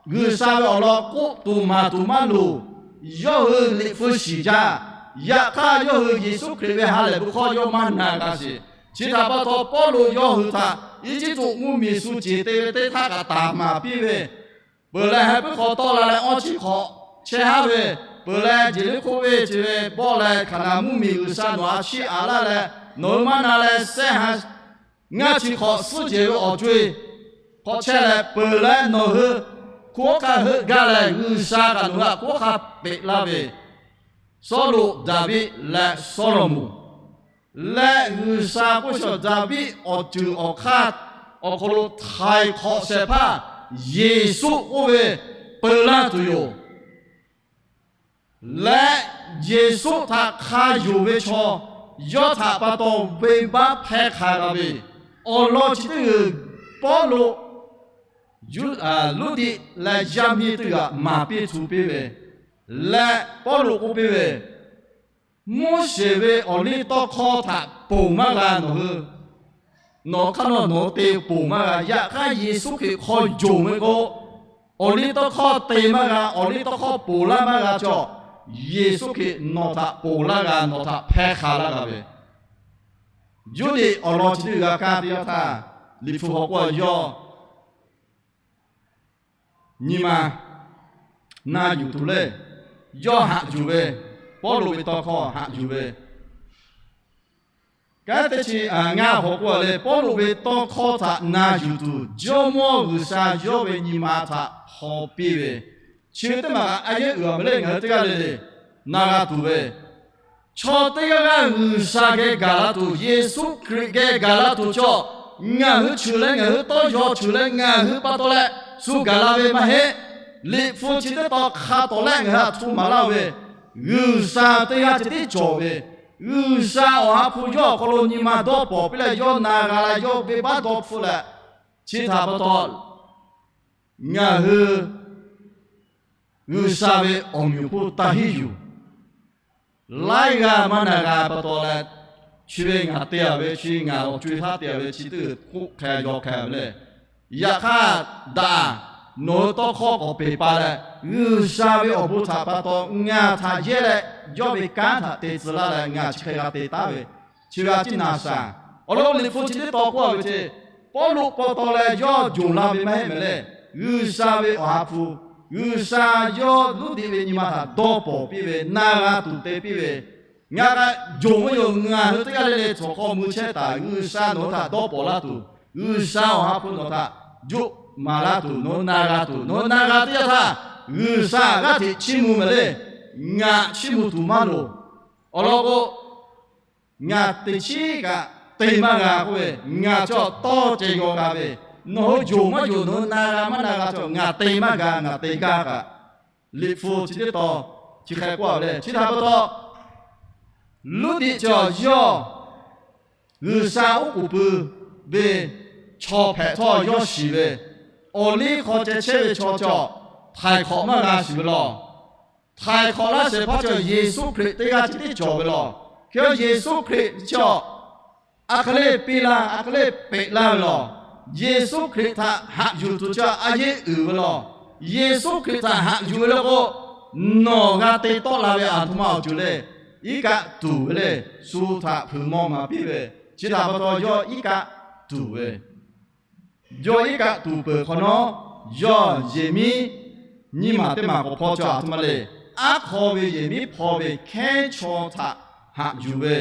G'uiˬsha ve awˬ lawn k'oˆ tuˬ maˍ tuˬ maˇ loˍ. Yawˇ hui liꞈ hpu shiˍ jaˇ. Yaꞈ hk'aˇ, yawˇ hui Yeˍsuˆ Hkriꞈ ve ha lehˬ bon hkawˇ yawˇ maˇ na g'a sheˍ. Chi htaꞈ pa taw, Pawˇluꞈ yawˇ hui htaꞈ Eˇjiˇtuꞈ mvuhˇmiˬ shu ceˬ te ve teˇ htaˇ kaꞈ taˍ maˍ piˇ ve, peuˬ leh, ha puiˉ hk'aw tawˆ la leh awˇ chi hk'awꞈ chehˇ haˉ ve, peuˬ leh, Jeˍriˆhkoˇ venˇ chi ve bawˆ leh, Hkaˍnanˍ mvuhˇmiˬ G'uiˬsha nawˬ a chiˇ aꞈ laˇ leh, nawˬ hui maˇ na leh sehˉ ha ngaˇ chi hk'awꞈ suhˉ jehˬ ve awˬ co-e hk'awꞈ chehˇ leh, peuˬ leh nawˬ hui hkunˉ hawˉ hk'aˇ heuˆ gaˇ leh, G'uiˬsha kaꞈ nawˬ hui htaꞈ hkunˉ hawˉ hk'aˇ peꞈ laˇ ve, Sawˉluꞈ, Daˍviˆ leh Sawˉlaꞈmonˍ leh G'uiˬsha k'oˆ shawˍ Daˍviˆ awˬ ceuˬ awˬ hk'aˇ awˬ hk'aw lo htaiˍ hk'awꞈ shehˍ hpaˇ Yeˍsuˆ k'oˆ ve peu laˇ tuˬ yoˬ. Leh Yeˍsuˆ htaꞈ hk'a yonˍ ve chaw yawˇ htaꞈ pa taw venˇbaˆ hpehˇ hk'a g'a ve, awˬ lawn chi teˇ g'uiˬ Pawˇluꞈ Luˇdiˆ leh yaˇ miˇ teˇ g'aˇ maˍ piˇ htu piˇ ve, leh Pawˇluꞈ k'oˆ piˇ ve, Moˉseˍ ve awˬliˇ tawˇ hkawˇ htaꞈ ponˬ maˇ g'a nawˬ hui. Nawˬ hk'aˇ nawˬ nawˬ te ponˬ maˇ g'a. Yaꞈ hk'aˇ, Yeˍsuˆ Hkriꞈ hk'aw yonˍ ve k'o, awˬliˇ tawˇ hkawˇ te maˇ g'a, awˬliˇ tawˇ hkawˇ ponˬ laˇ maˇ g'a cawˬ. Yeˍsuˆ Hkriꞈ nawˬ htaꞈ ponˬ laˇ g'a, nawˬ htaꞈ hpehˇ hk'a laˇ g'a ve, Yuˇdiˆ awˬ lawn chi teˇ g'aˇ kaˇ teˇ yanˇ htaˇ, Liꞈ hpu hk'aw k'oˆ yawˇ nyi ma na yuˬ tuˬ le. Yawˇ haꞈ yuˬ ve, Pawˇluꞈ ve tawˇ hkawˇ haꞈ yuˬ ve, kanˉ teˇ chi ngaˇ hawˬ k'oˆ le, Pawˇluꞈ ve tawˇ hkawˇ htaꞈ na yuˬ tuˬ Jawˇmawˇ G'uiˬsha yawˇ ve nyi ma htaꞈ hpaw piˇ ve, chi teˇ maˬ a yeˉ uiˍ a ve le, ngaˬ hui teˇ g'aˇ le le na g'a tuˬ ve, chaw teˇ g'aˇ g'aˇ G'uiˬsha geh gaˬ la tuˬ, Yeˍsuˆ Hkriꞈ geh gaˬ la tuˬ cawˬ. Ngaˬ hui cheuˬ leh ngaˬ hui tawˇ yaw cheuˬ leh ngaˬ hui pa taw leh shu gaˬ la ve maˇ heˆ. Liꞈ hpu chi teˇ tawn hk'a tawˍ lehˆ ngaˬ hui htaꞈ hto maˍ laˇ ve, G'uiˬsha teˇ g'aˇ ceh tiˉ cawˬ ve, G'uiˬsha Awˬ ha hpu yawˇ awˬ hk'aw lo nyi ma dawˇ pawˍ piˇ leh yawˇ na g'a leh yawˇ venˇbaˆ dawˇ hpfuhˆ leh, chi htaꞈ pa taw ngaˬ hui G'uiˬsha ve awˬ meꞈ awˬ hponˇ taˇ hiˉ yuˬ. Laiˉ g'aˇ maˇ na g'a pa taw leh, chi ve ngaˬ te a ve, chi ngaˬ awˬ co-e htaˇ te a ve, chi teˇ g'uiˬ k'oˆ hk'e yaw hk'e ve le. Yaꞈ hk'aˇ, daꞈ, nawˬ hui tawˇ hkawˇ k'awꞈ peˬ pa leh, G'uiˬsha ve awˬ bon htaꞈ pa taw ngaˬ htaꞈ yehˇ leh, yawˇ ve kanˉ htaꞈ te tcuh laˇ leh ngaˬ chi hk'e g'a te taˉ ve, chi ve a ciˉ naˍ shaˍ. Awˬ lawn Liꞈ hpu chi teˇ tawn k'oˆ a ve ce, Pawˇluꞈ pa taw leh yawˇ yonˍ la ve maˇ heˆ mehˍ le. G'uiˬsha ve Awˬ ha hpu, G'uiˬsha yawˇ Luˇdiˆ ve nyi ma htaꞈ dawˇ pawˍ piˇ ve, na g'a tuˬ te piˇ ve, ngaˬ kaꞈ yonˍ ve yoˬ. Ngaˬ hui teˇ g'aˇ le le cawˬ hk'aw mui chehˇ taˍ, G'uiˬsha nawˬ hui htaꞈ dawˇ pawˍ laˇ tuˬ, G'uiˬsha Awˬ ha hpu nawˬ htaꞈ juˆ maˍ laˇ tuˬ, nawˬ hui na g'a tuˬ, nawˬ hui na g'a teˇ yanˇ htaˇ, G'uiˬsha g'aˇ hteꞈ chiˇ mvuh mehˍ le. Ngaˬ chiˇ mvuh tuˬ maˇ loˍ. Awˬ lawn k'o, ngaˬ teꞈ chiˉ kaꞈ te maˇ g'a k'oˆ ve, ngaˬ cawˬ tawˇ ceh yaw g'a ve, nawˬ hui yonˍ maˇ yonˍ, nawˬ hui na g'a maˇ na g'a cawˬ, ngaˬ te maˇ g'a, ngaˬ te gaˇ kaꞈ. Liꞈ hpu chi teˇ tawn chi hk'e k'oˆ a ve le. Chi htaꞈ pa taw, Luˇdiˆ cawˬ yawˇ G'uiˬsha oˉ k'oˍ pui ve chaw hpehꞈ htawˇ yawˇ shiˍ ve, awˬ liˇ hk'aw ceh chehˇ ve chaw cawˬ htaiˍ hk'awꞈ maˇ g'a shiˍ ve law. Htaiˍ hk'awꞈ laˇ shehˍ hpaˇ cawˬ Yeˍsuˆ Hkriꞈ teˇ g'aˇ chi tiˉ cawˬ ve law. Hk'e Yeˍsuˆ Hkriꞈ cawˬ a hk'e le piˇ laˇ, a hk'e le peꞈ laˇ ve law. Yeˍsuˆ Hkriꞈ htaꞈ haꞈ yuˬ tuˬ cawˬ a yeˉ uiˍ ve law. Yeˍsuˆ Hkriꞈ htaꞈ haꞈ yuˬ ve le k'o, nawˬ g'a te tawˆ la ve a htoꞈ ma awˬ ceuˬ le, iˉ kaˆ tuˬ ve le. Shu htaꞈ hpeuꞈ maw maˍ piˇ ve, chi htaꞈ pa taw yawˇ iˉ kaˆ tuˬ ve, yawˇ iˉ kaˆ tuˬ peuˬ hk'awꞈ nawˉ, yawˇ yehˬ miˉ nyiˇ maˬ teˇ maˬ k'awꞈ hpaw cawˬ a htoꞈ ma le. Aˉ hk'aw ve yehˬ miˉ hpaw ve hkehˉ chaw htaꞈ haꞈ yuˬ ve,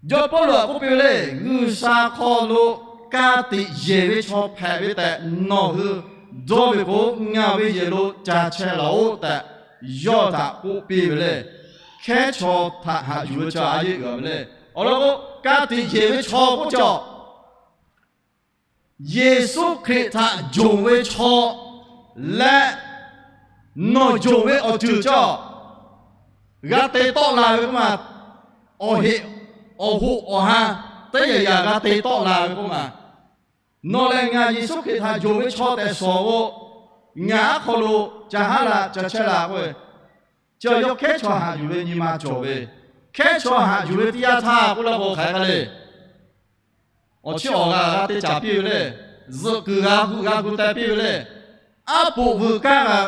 Jawˇ Pawˇluꞈ htaꞈ k'oˆ piˇ ve le, G'uiˬsha hk'aw lo ka tiꞈ yeˬ ve chaw hpehꞈ ve tehꞈ nawˬ hui dawˇ ve k'o, ngaˬ ve yehˬ lo ca chehˇ laˬ-oˆ tehꞈ, yawˇ htaꞈ k'oˆ piˇ ve le. Hkehˉ chaw htaꞈ haꞈ yuˬ ve chaw a yeˉ uiˍ a ve le. Awˬ lawn k'o, ka tiꞈ yeˬ ve chaw k'oˆ cawˬ Yeˍsuˆ Hkriꞈ htaꞈ yonˍ ve chaw leh, nawˬ yonˍ ve awˬ ceuˬ cawˬ g'a te tawˆ la ve k'oˆ ma, awˬ heꞈ, awˬ hoꞈ awˬ ha teˇ yaꞈ yaꞈ g'a te tawˆ la ve k'oˆ ma, nawˬ lehˬ ngaˬ Yeˍsuˆ Hkriꞈ htaꞈ yonˍ ve chaw tehꞈ shawˍ k'o, Ngaˬ aˉ hk'aw lo ca haˉ la ca chehˇ la k'oˆ ve, chi yawˇ hkehˉ chaw haꞈ yuˬ ve nyi ma cawˬ ve, hkehˉ chaw haꞈ yuˬ ve teˇ yanˇ htaˇ k'oˆ laˇ k'o hk'aˬ hk'e le. Awˬ chiˇ awˬ g'a g'a te caˍ piˇ ve le. Zuhꞈ kuiˬ g'a gu g'a gu teh piˇ ve le. Aˉ poꞈ vuiˬ kaˇ g'a,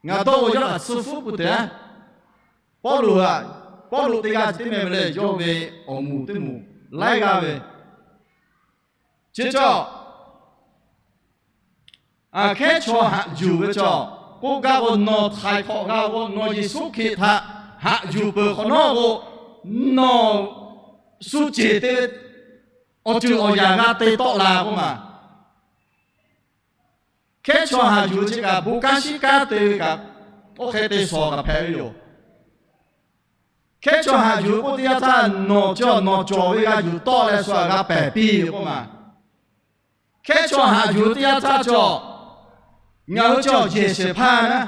ngaˬ dawˇ ve yawˇ kaꞈ tsuhˇ hpfuhˆ pui tehꞈ, Pawˇluꞈ aꞈ, Pawˇluꞈ teˇ g'aˇ chi teˇ meh ve le, yawˇ ve awˬ moˍ teˇ moˍ laiˉ g'aˇ ve. Chi cawˬ, hkehˉ chaw haꞈ yuˬ ve cawˬ k'oˆ gaˇ k'o, nawˬ htaiˍ hk'awꞈ g'a k'o, nawˬ Yeˍsuˆ Hkriꞈ htaꞈ haꞈ yuˬ peuˬ hk'awꞈ nawˉ k'o, nawˬ shu ceˬ te ve awˬ ceuˬ awˬ yanˍ g'a te tawˆ la k'oˆ ma. Hkehˉ chaw haꞈ yuˬ ve chi kaꞈ bon kanˉ shiˉ kanˉ te ve kaꞈ, oˇ hk'e te shawˍ kaꞈ hpehꞈ ve yoˬ. Hkehˉ chaw haꞈ yuˬ ve k'oˆ teˇ yanˇ htaˇ, nawˬ cawˬ nawˬ cawˬ ve g'a yuˬ tawˆ leh shu aꞈ g'a pehˬ piˇ ve k'oˆ ma. Hkehˉ chaw haꞈ yuˬ ve teˇ yanˇ htaˇ cawˬ, ngaˬ hui cawˬ yehˬ shehˍ hpaˇ naˉ,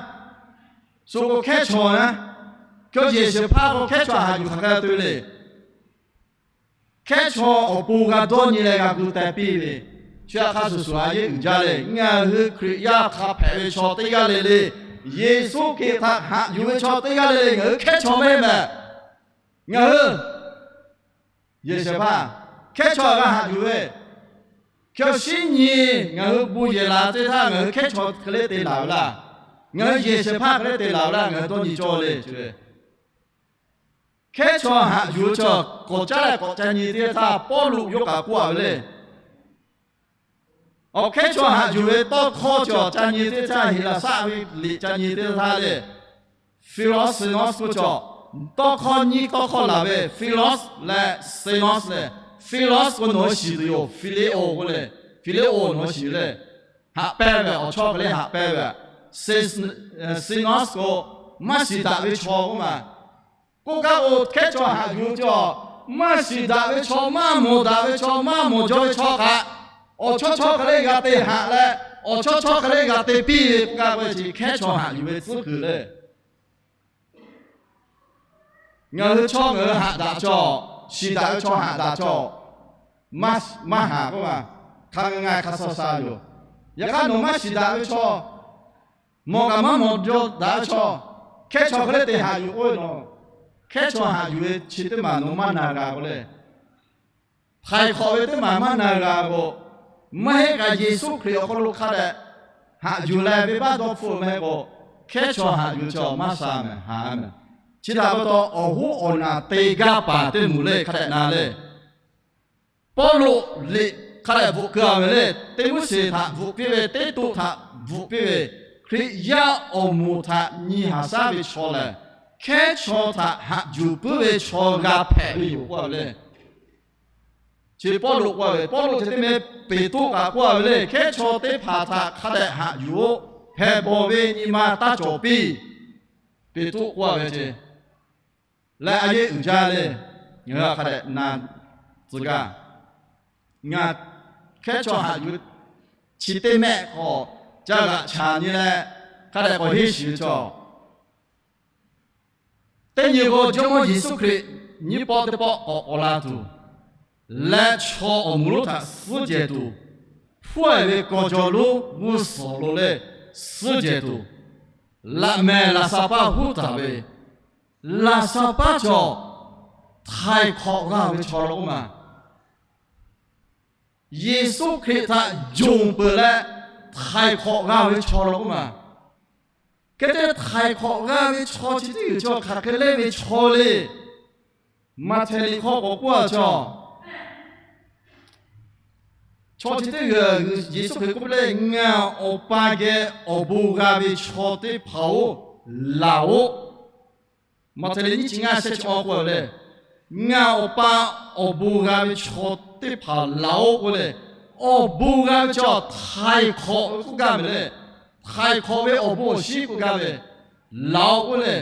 shu k'o hkehˉ chaw naˉ, cawˬ yehˬ shehˍ hpaˇ k'o hkehˉ chaw haꞈ yuˬ hk'aˬ hk'e te ve le. Hkehˉ chaw awˬ pon g'a dawˇ nyi leh g'a gu teh piˇ ve, chi aꞈ hk'aˇ shuˍ shuˍ a yeˇ uiˍ jaˇ le. Ngaˬ hui Hkriꞈ yaˇ hk'a hpehꞈ ve chaw teˇ g'aˇ le le, Yeˍsuˆ Hkriꞈ htaꞈ haꞈ yuˬ ve chaw teˇ g'aˇ le le, ngaˬ hui hkehˉ chaw maˇ heˆ mehˍ. Ngaˬ hui yehˬ shehˍ hpaˇ hkehˉ chaw g'a haꞈ yuˬ ve, hkehˉ shinˉ nyi ngaˬ hui bon yehˬ la teˇ htaˇ ngaˬ hui hkehˉ chaw hk'e le te laˬ ve laˇ. Ngaˬ hui yehˬ shehˍ hpaˇ hk'e le te laˬ ve laˇ, ngaˬ hui dawˇ nyi cawˇ le. Hkehˉ chaw haꞈ yuˬ ve chaw k'awꞈ caˉ leh k'awꞈ ca nyi teˇ htaˇ, Pawˇluꞈ yawˇ kaꞈ k'oˆ a ve le. Awˬ hkehˉ chaw haꞈ yuˬ ve tawˇ hkawˇ cawˬ ca nyi teˇ htaˇ, Heˍlaˍsaˆ ve liꞈ ca nyi teˇ htaˇ le, philoxenos k'oˆ cawˬ. Tawˇ hkawˇ nyiˇ tawˇ hkawˇ laˬ ve philos leh xenos le. Philos k'o nawˬ hui shiˍ tuˬ yoˬ, phileo k'oˆ le. Phileo nawˬ hui shiˍ le. Haꞈ pehnˇ ve awˬ chawˇ hk'e le haꞈ pehnˇ ve. Xenos k'o maˇ shiˍ daꞈ ve chaw k'oˆ ma. K'oˆ gaˇ k'o hkehˉ chaw haꞈ yuˬ ve cawˬ, maˇ shiˍ daꞈ ve chaw, maˇ mawˬ daꞈ ve chaw, maˇ mawˬ jaw ve chaw kaꞈ, awˬ chawˇ chawˇ hk'e le g'a te haꞈ leh, awˬ chawˇ chawˇ hk'e le g'a te piˇ ve k'oˆ gaˇ ve chi hkehˉ chaw haꞈ yuˬ ve tcuhˉ kuiˬ le. Ngaˬ hui chaw ngaˬ hui haꞈ daꞈ cawˬ, shiˍ daꞈ ve chaw haꞈ daꞈ cawˬ, maˇ haꞈ k'oˆ ma, hk'a ngaˬ hk'a sha sha yoˬ. Yaꞈ hk'aˇ nawˬ maˇ shiˍ daꞈ ve chaw, mawˬ kaꞈ maˇ mawˬ jaw daꞈ ve chaw, hkehˉ chaw hk'e le te haꞈ yuˬ k'oˆ ve nawˬ, hkehˉ chaw haꞈ yuˬ ve chi teˇ maˬ nawˬ maˇ na g'a k'o le. Htaiˍ hk'awꞈ ve teˇ maˬ maˇ na g'a k'o, maˇ heˆ kaꞈ Yeˍsuˆ Hkriꞈ awˬ hk'aw lo hk'a dehꞈ haꞈ yuˬ leh venˇbaˆ dawˇ hpfuhˆ maˇ heˆ k'o, hkehˉ chaw haꞈ yuˬ ve chaw maˇ sha mehˍ haꞈ mehˍ. Chi htaꞈ pa taw awˬ hoˉ awˬ naˬ te gaˇ paˍ teˇ moˍ le hk'a dehꞈ na le. Pawˇluꞈ liꞈ hk'a dehꞈ bvuhꞈ keu a ve le, Tiˆmoˉseˍ htaꞈ bvuhꞈ piˇ ve, Tiˇtuˆ htaꞈ bvuhꞈ piˇ ve, Hkriꞈ yaˇ awˬ moˍ htaꞈ nyi haˍ shaˉ ve chaw lehˬ, hkehˉ chaw htaꞈ haꞈ yuˬ puiˉ ve chaw g'a hpehꞈ ve yoˬ k'oˆ a ve le. Chi Pawˇluꞈ k'oˆ a ve, Pawˇluꞈ chi teˇ meh Peˍtruˆ kaꞈ k'oˆ a ve le, hkehˉ chaw teˇ hpaˍ htaꞈ hk'a dehꞈ haꞈ yuˬ-oˆ, hpehꞈ bawˬ ve nyi ma taˇ cawˬ piˇ. Peˍtruˆ k'oˆ a ve chi leh a yeˇ uiˍ jaˇ le. Ngaˬ hui hk'a dehꞈ na tcuh gaˇ. Ngaˬ hkehˉ chaw haꞈ yuˬ chi teˇ mehˆ k'awꞈ ca g'aꞈ chaˍ nyi leh, hk'a dehꞈ k'awꞈ henˇ shiˍ ve cawˬ. Teˇ nyi k'o, Jawˇmawˇ Yeˍsuˆ Hkriꞈ nyiˇ pawˆ teˇ pawˆ k'awꞈ k'awꞈ la tuˬ leh, chaw awˬ moˍ lonˉ htaꞈ suhˉ jehˬ tuˬ, hpfuhˇ-e ve kaw jaw lonˉ g'uˇ suhˍ lo leh suhˉ jehˬ tuˬ, laꞈ mehˍ laꞈ sha paˇ huˉ taˍ ve, laꞈ sha paˇ cawˬ htaiˍ hk'awꞈ g'a ve chaw lo k'oˆ ma. Yeˍsuˆ Hkriꞈ htaꞈ yonˍ peuˬ leh htaiˍ hk'awꞈ g'a ve chaw lo k'oˆ ma. Hk'e te htaiˍ hk'awꞈ g'a ve chaw chi teˇ g'uiˬ cawˬ hk'aˬ hk'e le ve chaw le. Maꞈhtehˍ liꞈ hk'aw k'awꞈ k'oˆ a cawˬ. Chaw chi teˇ g'uiˬ Yeˍsuˆ Hkriꞈ k'oˆ piˇ leh, Ngaˬ Awˬ pa geh awˬ bon g'a ve chaw teˇ hpaˍ-oˬ, laˬ-oꞈ. Maꞈhtehˍ liꞈ nyiˇ chi ngaˇ shehˆ chi awˬ k'oˆ ve le, Ngaˬ Awˬ pa awˬ bon g'a ve chaw teˇ hpaˍ laˬ-oꞈ k'oˆ le. Awˬ bon g'a ve chaw htaiˍ hk'awꞈ ve k'oˆ gaˇ ve le. Htaiˍ hk'awꞈ ve awˬ bon awˬ shinˉ k'oˆ gaˇ ve, laˬ-oꞈ k'oˆ le.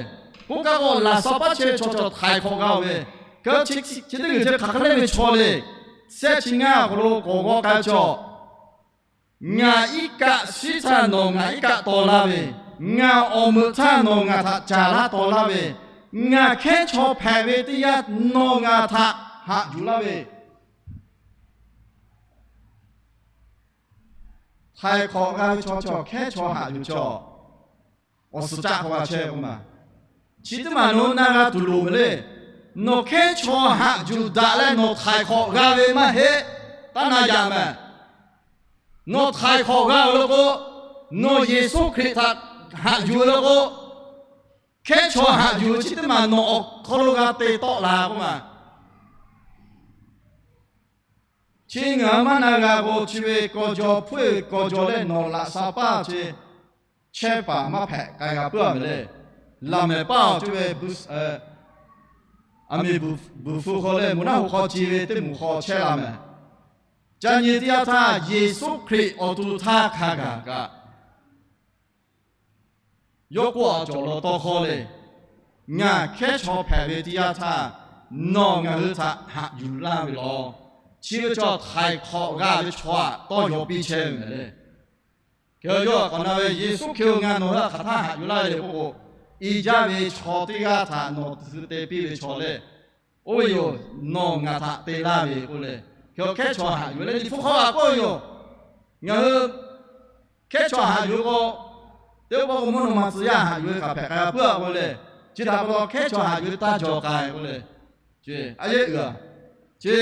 K'oˆ gaˇ k'o, laꞈ sha paˉ chehˇ ve chaw cawˬ htaiˍ hk'awꞈ g'a-oˬ ve. Hk'e chi teˇ g'uiˬ chi hk'aˬ hk'e le ve chaw le. Shehˆ chi ngaˇ awˬ hk'aw lo k'awꞈ g'awˇ k'ai cawˬ. Ngaˬ iˉ kaˆ shiˉ htaˇ nawˬ ngaˬ iˉ kaˆ taw laˇ ve, ngaˬ awˬ meuꞈ htaˇ nawˬ ngaˬ htaꞈ caˍ laˇ taw laˇ ve, ngaˬ hkehˉ chaw hpehꞈ ve teˇ yanˇ nawˬ ngaˬ htaꞈ haꞈ yuˬ laˇ ve, Htaiˍ hk'awꞈ g'a ve chaw chi hkehˉ chaw haꞈ yuˬ chaw awˬ suhˍ caˆ hk'aw g'a chehˇ k'oˆ ma. Chi teˇ maˬ nawˬ na g'a tuˬ loˍ ve le. Nawˬ hkehˉ chaw haꞈ yuˬ daꞈ leh nawˬ htaiˍ hk'awꞈ g'a ve maˇ heˆ. Taˇ na yaꞈ mehˍ. Nawˬ htaiˍ hk'awꞈ g'a-o le k'o, nawˬ Yeˍsuˆ Hkriꞈ htaꞈ haꞈ yuˬ le k'o, hkehˉ chaw haꞈ yuˬ chi teˇ maˬ nawˬ awˬ hk'aw lo g'a te tawˆ la k'oˆ ma. Chi ngaˬ hui maˇ na g'a k'o, chi ve kawˬ jaw hpfuhˇ ve kawˬ jaw leh nawˬ laꞈ sha paˇ chi chehˇ paˍ maˇ hpehꞈ k'ai g'a puiˉ-a ve le. Laꞈ mehˍ paˇ-oˬ, cuˇ ve aˬ miˍ buˬ hpu hk'aw leh moˬ naˆ hoꞈ hk'aw ci ve teˇ moˍ hk'aw chehˇ la mehˍ. Ca nyi teˇ yanˇ htaˇ, Yeˍsuˆ Hkriꞈ awˬ to htaˇ hk'a gaˬ kaꞈ, yawˇ k'oˆ a cawˬ law tawˇ hkawˇ le. Ngaˬ hkehˉ chaw hpehꞈ ve teˇ yanˇ htaˇ, nawˬ ngaˬ hui htaꞈ haꞈ yuˬ laˇ ve law. Chi ve chaw htaiˍ hk'awꞈ g'a ve chaw aꞈ tawˇ yaw piˇ chehˇ ve mehˍ le. Hk'e yawˇ k'awꞈ na ve, Yeˍsuˆ Hkriꞈ-oˬ, ngaˬ nawˬ hui htaꞈ hk'aˬ htaˇ haꞈ yuˬ laˇ le k'oˆ k'o, i jaˇ ve chaw teˇ g'aˇ htaꞈ nawˬ tu te piˇ ve chaw le. Oˇ ve yoˬ, nawˬ ngaˬ htaꞈ te laˇ ve k'oˆ le. Hk'e hkehˉ chaw haꞈ yuˬ leh Liꞈ hpu hk'aw a k'oˆ ve yoˬ. Ngaˬ hui hkehˉ chaw haꞈ yuˬ k'o, teˇ pawˆ k'o mvuhˇ naw ma tcuh yaˇ haꞈ yuˬ ve hk'aˬ hpehꞈ k'ai puiˉ-a k'oˆ le. Chi htaꞈ pa taw hkehˉ chaw haꞈ yuˬ ve taˇ jaw k'ai k'oˆ le. Chi a yehˉ uiˍ a, chi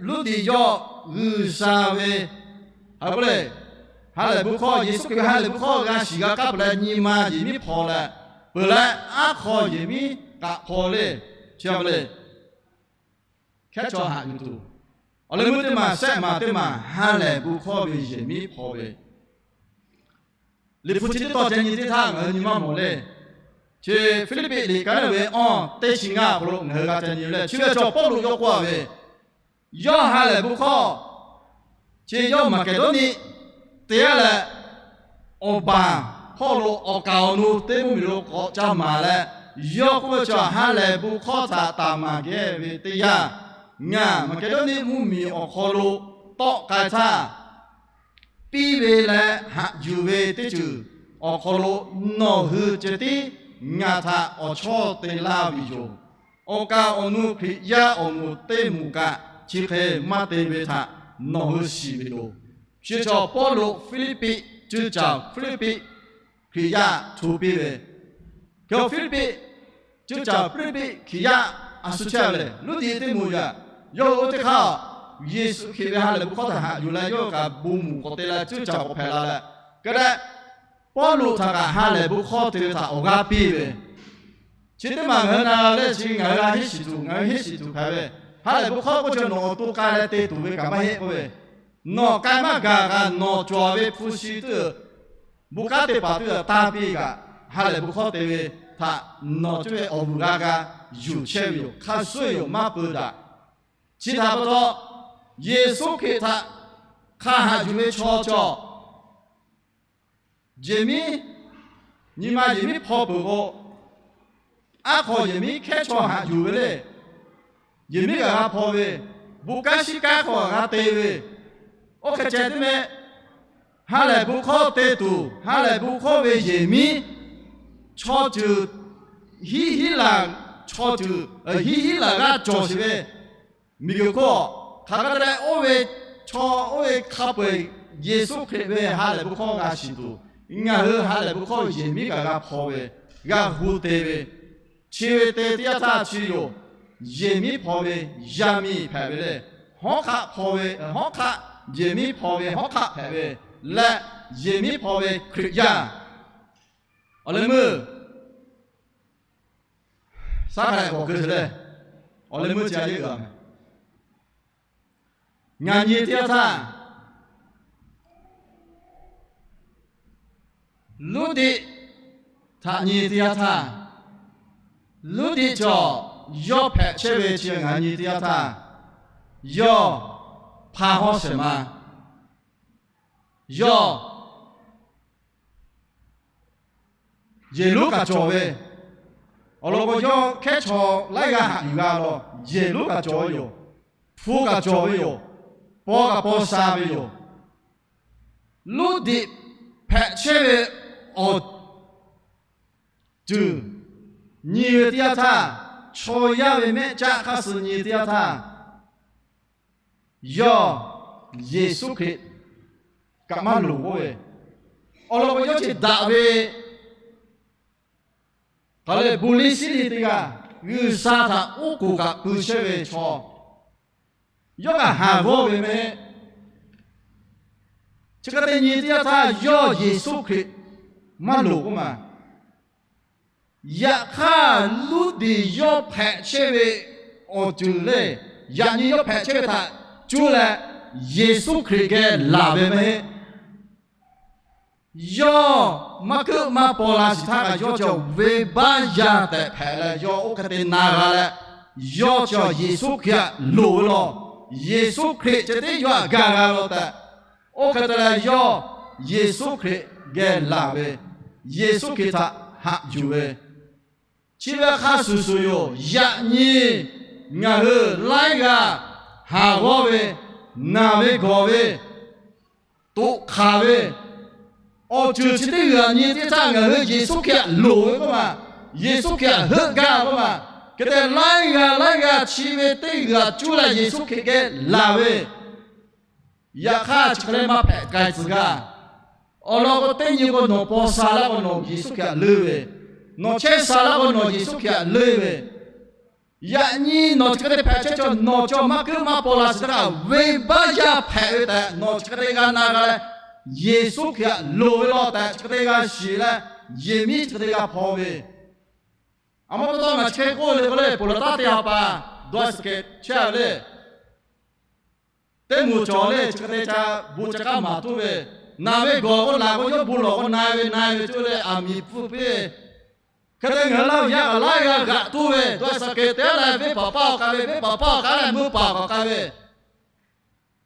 Luˇtiꞈ yawˇ G'uiˬsha ve, hk'e k'oˆ le, ha lehˬ bon hkawˇ, Yeˍsuˆ Hkriꞈ ha lehˬ bon hkawˇ g'a shiˍ g'a kaˇ peuˬ leh nyi ma yehˬ miˉ hpaw leh, peuˬ leh aˉ hk'aw yehˬ miˉ k'aꞈ hpaw le. Chi a le, hkehˉ chaw haꞈ yuˬ tuˬ, awˬ leh meuˇ teˇ maˬ shehˆ maˬ teˇ maˬ ha lehˬ bon hkawˇ ve yehˬ miˉ hpaw ve, Liꞈ hpu chi teˇ tawn ca nyi teˇ htaˇ ngaˬ hui nyi maˇ mawˬ le. Chi Hpiˇliˇpiˆ liꞈ ka naˉ ve awˇ teˇ chi ngaˇ awˬ hk'aw lo ngaˬ hui g'a ca nyi leh, chi ve chaw Pawˇluꞈ yawˇ k'oˆ-a ve, yawˇ ha lehˬ bon hkawˇ chi yawˇ Maˍkeˍdawˇniˆ te-a leh, awˬ baˬ hpawˇ lo awˬ kaˍ awˬ nu teˇ mvuhˇmiˬ lo k'awꞈ ca maˍ leh, yawˇ k'oˆ ve chaw ha lehˬ bon hkawˇ htaꞈ taˍ maˍ geh ve teˇ yanˇ, ngaˬ Maˍkeˍdawˇniˆ mvuhˇmiˬ awˬ hk'aw lo tawˆ k'ai htaˇ, piˇ ve leh haꞈ yuˬ ve teˇ ceuˬ awˬ hk'aw lo nawˬ hui ceh tiˉ ngaˬ htaꞈ awˬ chawˇ te laˇ ve yoˬ. Awˬ kaˍ awˬ nu Hkriꞈ yaˇ awˬ moˍ teˇ moˍ kaꞈ chi hk'e maˇ te ve htaꞈ nawˬ hui shiˍ ve yoˬ. Chi chaw Pawˇluꞈ Hpiˇliˇpiˆ cuˇ caˬ Hpiˇliˇpiˆ Hkriꞈ yaˇ hto piˇ ve, hk'e Hpiˇliˇpiˆ cuˇ caˬ Hpiˇliˇpiˆ Hkriꞈ yaˇ a shu chehˇ ve le. Luˇtiꞈ teˇ moˍ yaꞈ, yawˇ hui oˇ teˇ hk'aˇ Yeˍsuˆ Hkriꞈ ve ha lehˬ bon hkawˇ htaꞈ haꞈ yuˬ leh yawˇ hui kaꞈ bon moˍ k'awꞈ te leh cuˇ caˬ k'awꞈ hpehꞈ la leh, hk'e leh Pawˇluꞈ htaꞈ kaꞈ ha lehˬ bon hkawˇ te ve htaꞈ awˬ g'aˇ piˇ ve, chi teˇ maˬ ngaˬ hui na leh chi ngaˬ hui g'a henˇ shiˍ tuˬ, ngaˬ hui henˇ shiˍ tuˬ hpehꞈ ve, ha lehˬ bon hkawˇ k'oˆ chi nawˬ awˬ to k'ai leh te tuˬ ve kaꞈ maˇ heˆ k'oˆ ve, nawˬ k'ai maˇ gaˬ kaꞈ nawˬ cawˬ ve hpu shi teˇ, bon kanˉ te paˍ teˇ g'aˇ tanˇ piˇ kaꞈ, ha lehˬ bon hkawˇ te ve htaꞈ nawˬ cuˇ ve awˬ vuiˬ g'a g'a yuˬ chehˇ ve yoˬ. Hk'a shuˍ yoˬ, maˇ peu daꞈ. Chi htaꞈ pa taw, Yeˍsuˆ Hkriꞈ htaꞈ hk'a haꞈ yuˬ ve chaw cawˬ, yehˬ miˉ, nyi ma yehˬ miˉ hpaw peuˬ k'o, aˉ hk'aw yehˬ miˉ hkehˉ chaw haꞈ yuˬ ve le. Yehˬ miˉ kaꞈ g'a hpaw ve, bon kanˉ shiˉ kanˉ hk'aw kaꞈ g'a te ve, oˇ hk'e ceh teˇ meh, ha lehˬ bon hkawˇ te tuˬ, ha lehˬ bon hkawˇ ve yehˬ miˉ, chaw ceuˬ hiˉ hiˉ laˬ, chaw ceuˬ hiˉ hiˉ laˬ g'aˇ cawˬ sheˍ ve miˬguiˬ hk'oˆ, hk'aˬ hk'e te leh oˇ ve chaw oˇ ve hk'a peu-eˬ Yeˍsuˆ Hkriꞈ ve ha lehˬ bon hkawˇ g'a shiˍ tuˬ, ngaˬ hui ha lehˬ bon hkawˇ yehˬ miˉ kaꞈ g'a hpaw ve, g'a hu te ve, chi ve te teˇ yanˇ htaˇ chi yoˬ. Yehˬ miˉ hpaw ve yaˇ miˇ hpehꞈ ve le. Hawˉ hk'aˆ hpaw ve, hawˉ hk'aˆ, yehˬ miˉ hpaw ve hawˉ hk'aˆ hpehꞈ ve leh, yehˬ miˉ hpaw ve Hkriꞈ yaˇ, awˬ leh meuˇ saˉ hk'a leh k'awꞈ keu te leh, awˬ leh meuˇ chi a yehˉ g'a mehˍ. Ngaˬ nyi teˇ yanˇ htaˇ, Luˇtiꞈ htaꞈ nyi teˇ yanˇ htaˇ, Luˇtiꞈ cawˬ yawˇ hpehꞈ chehˇ ve chi ngaˬ nyi teˇ yanˇ htaˇ, yawˇ hpa hawˉ shehˍ ma, yawˇ yehˬ lonˉ kaꞈ cawˬ ve, awˬ lawn k'o yawˇ hkehˉ chaw laiˉ g'aˇ haꞈ yuˬ g'a law, yehˬ lonˉ kaꞈ cawˬ ve yoˬ. Hpu kaꞈ cawˬ ve yoˬ. Paw kaꞈ paw sha ve yoˬ. Luˇtiꞈ hpehꞈ chehˇ ve awˬ ceuˬ nyi ve teˇ yanˇ htaˇ, chaw yaˇ ve mehˆ caˆ hk'aˇ suh nyi teˇ yanˇ htaˇ, yawˇ Yeˍsuˆ Hkriꞈ kaꞈ maˇ loˍ k'oˆ ve, awˬ lawn k'o yawˇ chi daꞈ ve hk'aˬ le, bon liˇ shiˉ liˇ teˇ g'aˇ, G'uiˬsha htaꞈ oˉ k'oˍ kaꞈ pui chehˇ ve chaw, yawˇ kaꞈ haˍ g'awˇ ve mehˍ. Chi hk'e te nyi teˇ yanˇ htaˇ yawˇ Yeˍsuˆ Hkriꞈ maˇ loˍ k'oˆ ma. Yaꞈ hk'aˇ, Luˇdiˍ yawˇ hpehꞈ chehˇ ve awˬ ceuˬ le, yaꞈ nyi yawˇ hpehꞈ chehˇ ve htaꞈ cuˇ leh Yeˍsuˆ Hkriꞈ geh laˬ ve mehˍ. Yawˇ maˇ keuˆ maˇ paw la shiˍ htaˇ kaꞈ yawˇ chi venˇbaˆ yaˇ tehꞈ hpehꞈ leh, yawˇ oˇ hk'e te na g'a leh, yawˇ chi Yeˍsuˆ Hkriꞈ htaꞈ loˍ ve law, Yeˍsuˆ Hkriꞈ ceh tiˉ yawˇ htaꞈ gaˬ g'a law tehꞈ, oˇ hk'e te leh yawˇ Yeˍsuˆ Hkriꞈ geh laˬ ve, Yeˍsuˆ Hkriꞈ htaꞈ haꞈ yuˬ ve, chi ve hk'a shuˍ shuˍ yoˬ. Yaꞈ nyi ngaˬ hui laiˉ g'aˇ haˍ g'awˇ ve, naˬ ve gawˬ ve, toꞈ hk'aˬ ve, awˬ ceuˬ chi teˇ g'aˇ nyi teˇ htaˇ ngaˬ hui Yeˍsuˆ Hkriꞈ htaꞈ loˍ ve k'oˆ ma, Yeˍsuˆ Hkriꞈ htaꞈ heuˆ gaˇ k'oˆ ma. Hk'e te laiˉ g'aˇ laiˉ g'aˇ chi ve teˇ g'aˇ cuˇ leh Yeˍsuˆ Hkriꞈ geh laˬ ve, yaꞈ hk'aˇ chi hk'e leh maˇ hpehꞈ k'ai tcuh gaˇ. Awˬ lawn k'o, teˇ nyi k'o nawˬ paw sha laˇ k'o nawˬ Yeˍsuˆ Hkriꞈ htaꞈ leuˆ ve, nawˬ chehˇ sha laˇ k'o nawˬ Yeˍsuˆ Hkriꞈ htaꞈ leuˆ ve, yaꞈ nyi nawˬ chi hk'e te hpehꞈ chehˇ chaw, nawˬ chaw maˇ keuˆ maˇ paw la shiˍ htaˇ kaꞈ venˇbaˆ yaˇ hpehꞈ ve tehꞈ nawˬ chi hk'e te g'a na g'a leh, Yeˍsuˆ Hkriꞈ htaꞈ loˍ ve law tehꞈ chi hk'e te g'a shiˍ leh, yehˬ miˉ chi hk'e te g'a hpaw ve. A ma pa taw ngaˬ chi hk'e k'oˆ le k'o le, ponˬ laˬ taˉ teˇ ha pa dawˇ suh keh chehˇ ve le. Teˇ moˍ cawˬ le, chi hk'e te ca bon ca k'aˉ maˍ tuˬ ve, naˬ ve gawˬ k'o laˬ k'o yawˇ bon lawˬ k'o na ve na ve tuˬ le, aˬ miˍ pfuhˇ piˇ. Hk'e te ngaˬ hui laˇ ve yaˇ kaꞈ laiˉ g'aˇ g'aꞈ tuˬ ve, dawˇ suh keh te leh venˇ paˍ paˇ awˬ k'ai ve, venˇ paˍ paˇ awˬ k'ai leh meuˇ paˍ k'awꞈ k'ai ve,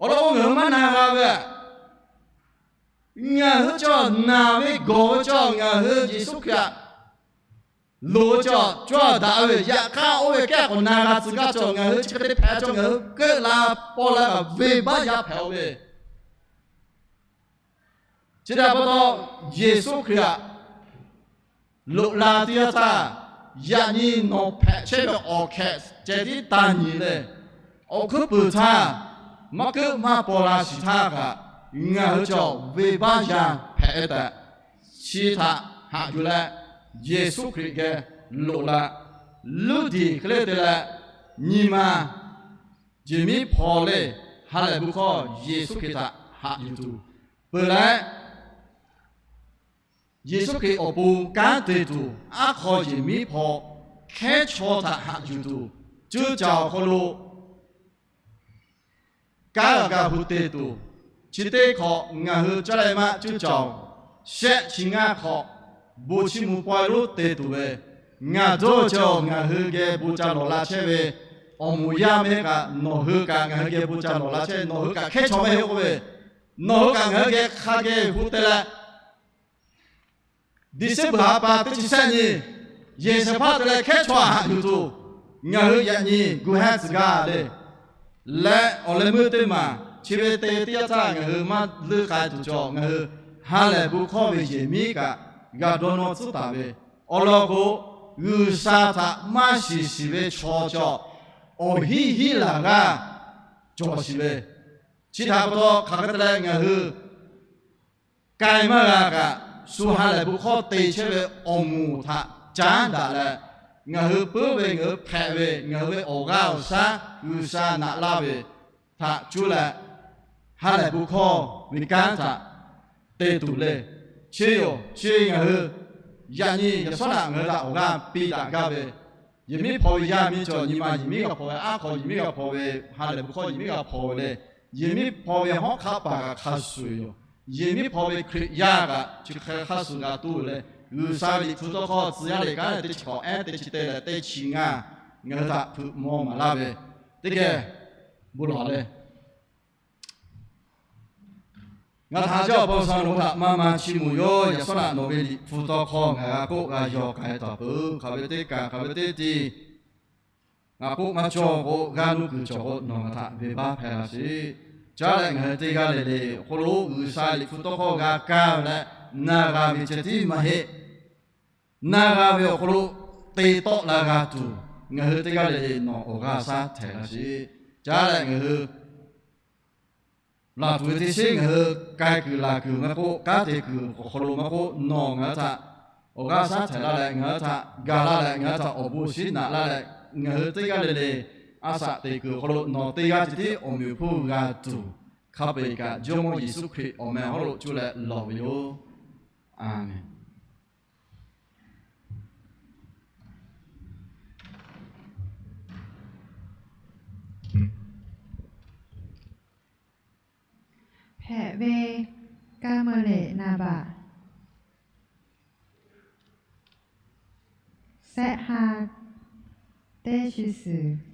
awˬ lawn k'o ngaˬ hui maˇ na g'a ve, ngaˬ hui chaw naˬ ve gawˬ ve chaw ngaˬ hui Yeˍsuˆ Hkriꞈ htaꞈ loˍ ve chaw cawˇ daꞈ ve, yaꞈ hk'aˇ oˇ ve kehˉ k'awꞈ na g'a tcuh gaˇ chaw ngaˬ hui chi hk'e te hpehꞈ chaw ngaˬ hui keuˆ la paw la kaꞈ venˇbaˆ yaˇ hpehꞈ-o ve. Chi htaꞈ pa taw, Yeˍsuˆ Hkriꞈ htaꞈ loꞈ la teˇ yanˇ htaˇ, yaꞈ nyi nawˬ hpehꞈ chehˇ ve awˬ hkehꞈ ceh tiˉ taˇ nyi le. Awˬ hkuiˉ puiˍ htaˇ, maˇ keuˆ maˇ paw la shiˍ htaˇ kaꞈ, ngaˬ hui chaw venˇbaˆ yaˇ hpehꞈ ve tehꞈ, chi htaꞈ haꞈ yuˬ leh, Yeˍsuˆ Hkriꞈ geh loꞈ la. Luˇdiˍ hk'e le te leh, nyi ma yehˬ miˉ hpaw le, ha lehˬ bon hkawˇ Yeˍsuˆ Hkriꞈ htaꞈ haꞈ yuˬ tuˬ peuˬ leh, Yeˍsuˆ Hkriꞈ awˬ pon kanˉ te tuˬ, aˉ hk'aw yehˬ miˉ hpaw hkehˉ chaw htaꞈ haꞈ yuˬ tuˬ, cuˇ caˬ awˬ hk'aw lo kanˉ g'a hu te tuˬ, chi teˇ hk'awꞈ ngaˬ hui caˇ leh maˇ cuˇ caˬ-oˬ, shehˆ chi ngaˇ hk'awꞈ bon chiˇ mvuh pawehˇ lonˉ te tuˬ ve, ngaˬ dawˇ cawˬ ngaˬ hui geh bon ca lawˬ la chehˇ ve, awˬ moˍ yaˇ mehˆ kaꞈ nawˬ hui kaꞈ ngaˬ hui geh bon ca lawˬ la chehˇ, nawˬ hui kaꞈ hkehˉ chaw mehˆ k'oˆ ve, nawˬ hui kaꞈ ngaˬ hui geh hk'a geh hu te leh, December ha pa teˇ chi shehˆ nyi, yehˬ shehˍ hpaˇ te leh hkehˉ chaw haꞈ yuˬ tuˬ, ngaˬ hui yaꞈ nyi gu hehnˇ tcuh gaˇ le. Leh awˬ leh meuˇ teˇ maˬ chi ve te teˇ yanˇ htaˇ ngaˬ hui maˇ leuˆ k'ai tuˬ cawˬ, ngaˬ hui ha lehˬ bon hkawˇ ve yehˬ miˉ kaꞈ g'a dawˇ nawˇ tcuhˉ taˍ ve, awˬ lawn k'o, G'uiˬsha htaꞈ maˇ shiˍ shiˍ ve chaw cawˬ, awˬ hiˉ hiˉ laˬ g'aˇ cawˬ shiˍ ve, chi htaꞈ pa taw hk'aˬ hk'e te leh ngaˬ hui k'ai maˇ g'a kaꞈ, shu ha lehˬ bon hkawˇ te chehˇ ve awˬ moˍ htaꞈ caˉ daꞈ leh, ngaˬ hui puiˉ ve, ngaˬ hui hpehꞈ ve, ngaˬ hui ve awˬ g'aˇ awˬ shaˉ G'uiˬsha naꞈ laˇ ve htaꞈ cuˇ leh, ha lehˬ bon hkawˇ ve kanˉ htaꞈ te tuˬ le. Chi yoˬ, chi ngaˬ hui yaꞈ nyi yaꞈ shawˉ naꞈ ngaˬ hui htaꞈ awˬ g'aˇ piˇ daꞈ gaˇ ve, yehˬ miˉ hpaw ve yaˇ miˇ cawˬ, nyi ma yehˬ miˉ g'a hpaw ve, aˉ hk'aw yehˬ miˉ g'a hpaw ve, ha lehˬ bon hkawˇ yehˬ miˉ g'a hpaw ve le. Yehˬ miˉ hpaw ve hawˉ hk'aˆ paˍ kaꞈ hk'a shuˍ yoˬ. Yehˬ miˉ hpaw ve Hkriꞈ yaˇ kaꞈ chi hk'e hk'a shuˍ g'a tuˬ le. G'uiˬsha ve Liꞈ hpu tawˇ hkawˇ tcuh yaˇ le kanˉ lehˬ teˇ chi hk'awꞈ ehˉ teˇ chi te leh teˇ chi ngaˇ ngaˬ hui htaꞈ hpeuꞈ maw maˍ laˇ ve, teˇ geh bon lawˬ le. Ngaˬ htaꞈ jaˇ awˬ bon sha nawˬ hui htaꞈ maˇ maˇ chiˇ mvuh yoˬ. Yaꞈ shawˉ naꞈ nawˬ ve Liꞈ hpu tawˇ hkawˇ ngaˬ g'a k'oˆ g'a yaw k'ai taˍ peuˬ. Hk'aˬ ve teˇ kaˬ, hk'aˬ ve teˇ tiˇ ngaˬ k'oˆ maˇ cawˬ k'o, g'aˇ nuˇ kuiˬ cawˬ k'o nawˬ ngaˬ htaꞈ venˇbaˆ hpehˇ laˇ sheˍ. Caˉ leh ngaˬ hui teˇ g'aˇ le le awˬ hk'aw lo G'uiˬsha Liꞈ hpu tawˇ hkawˇ g'a kaˇ leh, na g'a ve ceh tiˉ maˇ heˆ. Na g'a ve awˬ hk'aw lo te tawˆ la g'a tuˬ, ngaˬ hui teˇ g'aˇ le le nawˬ awˬ g'aˇ shaˉ htehꞈ laˇ sheˍ. Caˉ leh ngaˬ hui laˬ tuˬ ve teˇ sheˉ ngaˬ hui k'ai kuiˬ laˬ kuiˬ maˇ k'oˆ, kanˉ te kuiˬ awˬ hk'aw lo maˇ k'oˆ, nawˬ ngaˬ hui htaꞈ awˬ g'aˇ shaˉ htehꞈ laˇ leh, ngaˬ hui htaꞈ ga laˇ leh, ngaˬ hui htaꞈ awˬ bon awˬ shinˉ naꞈ laˇ leh, ngaˬ hui teˇ g'aˇ le le a shaꞈ teꞈ kuiˬ awˬ hk'aw lo nawˬ teˇ g'aˇ ceh tiˉ awˬ meꞈ awˬ hponˇ g'a tuˬ, hk'a peu-eˬ kaꞈ Jawˇmawˇ Yeˍsuˆ Hkriꞈ awˬ meh hawˉ lo cuˇ leh lawˬ ve yoˬ. A menˬ. Hpehꞈ ve kaˇ meuˇ leꞈ naˍ baꞈ, sehˆ ha teˇ chi suhˍ.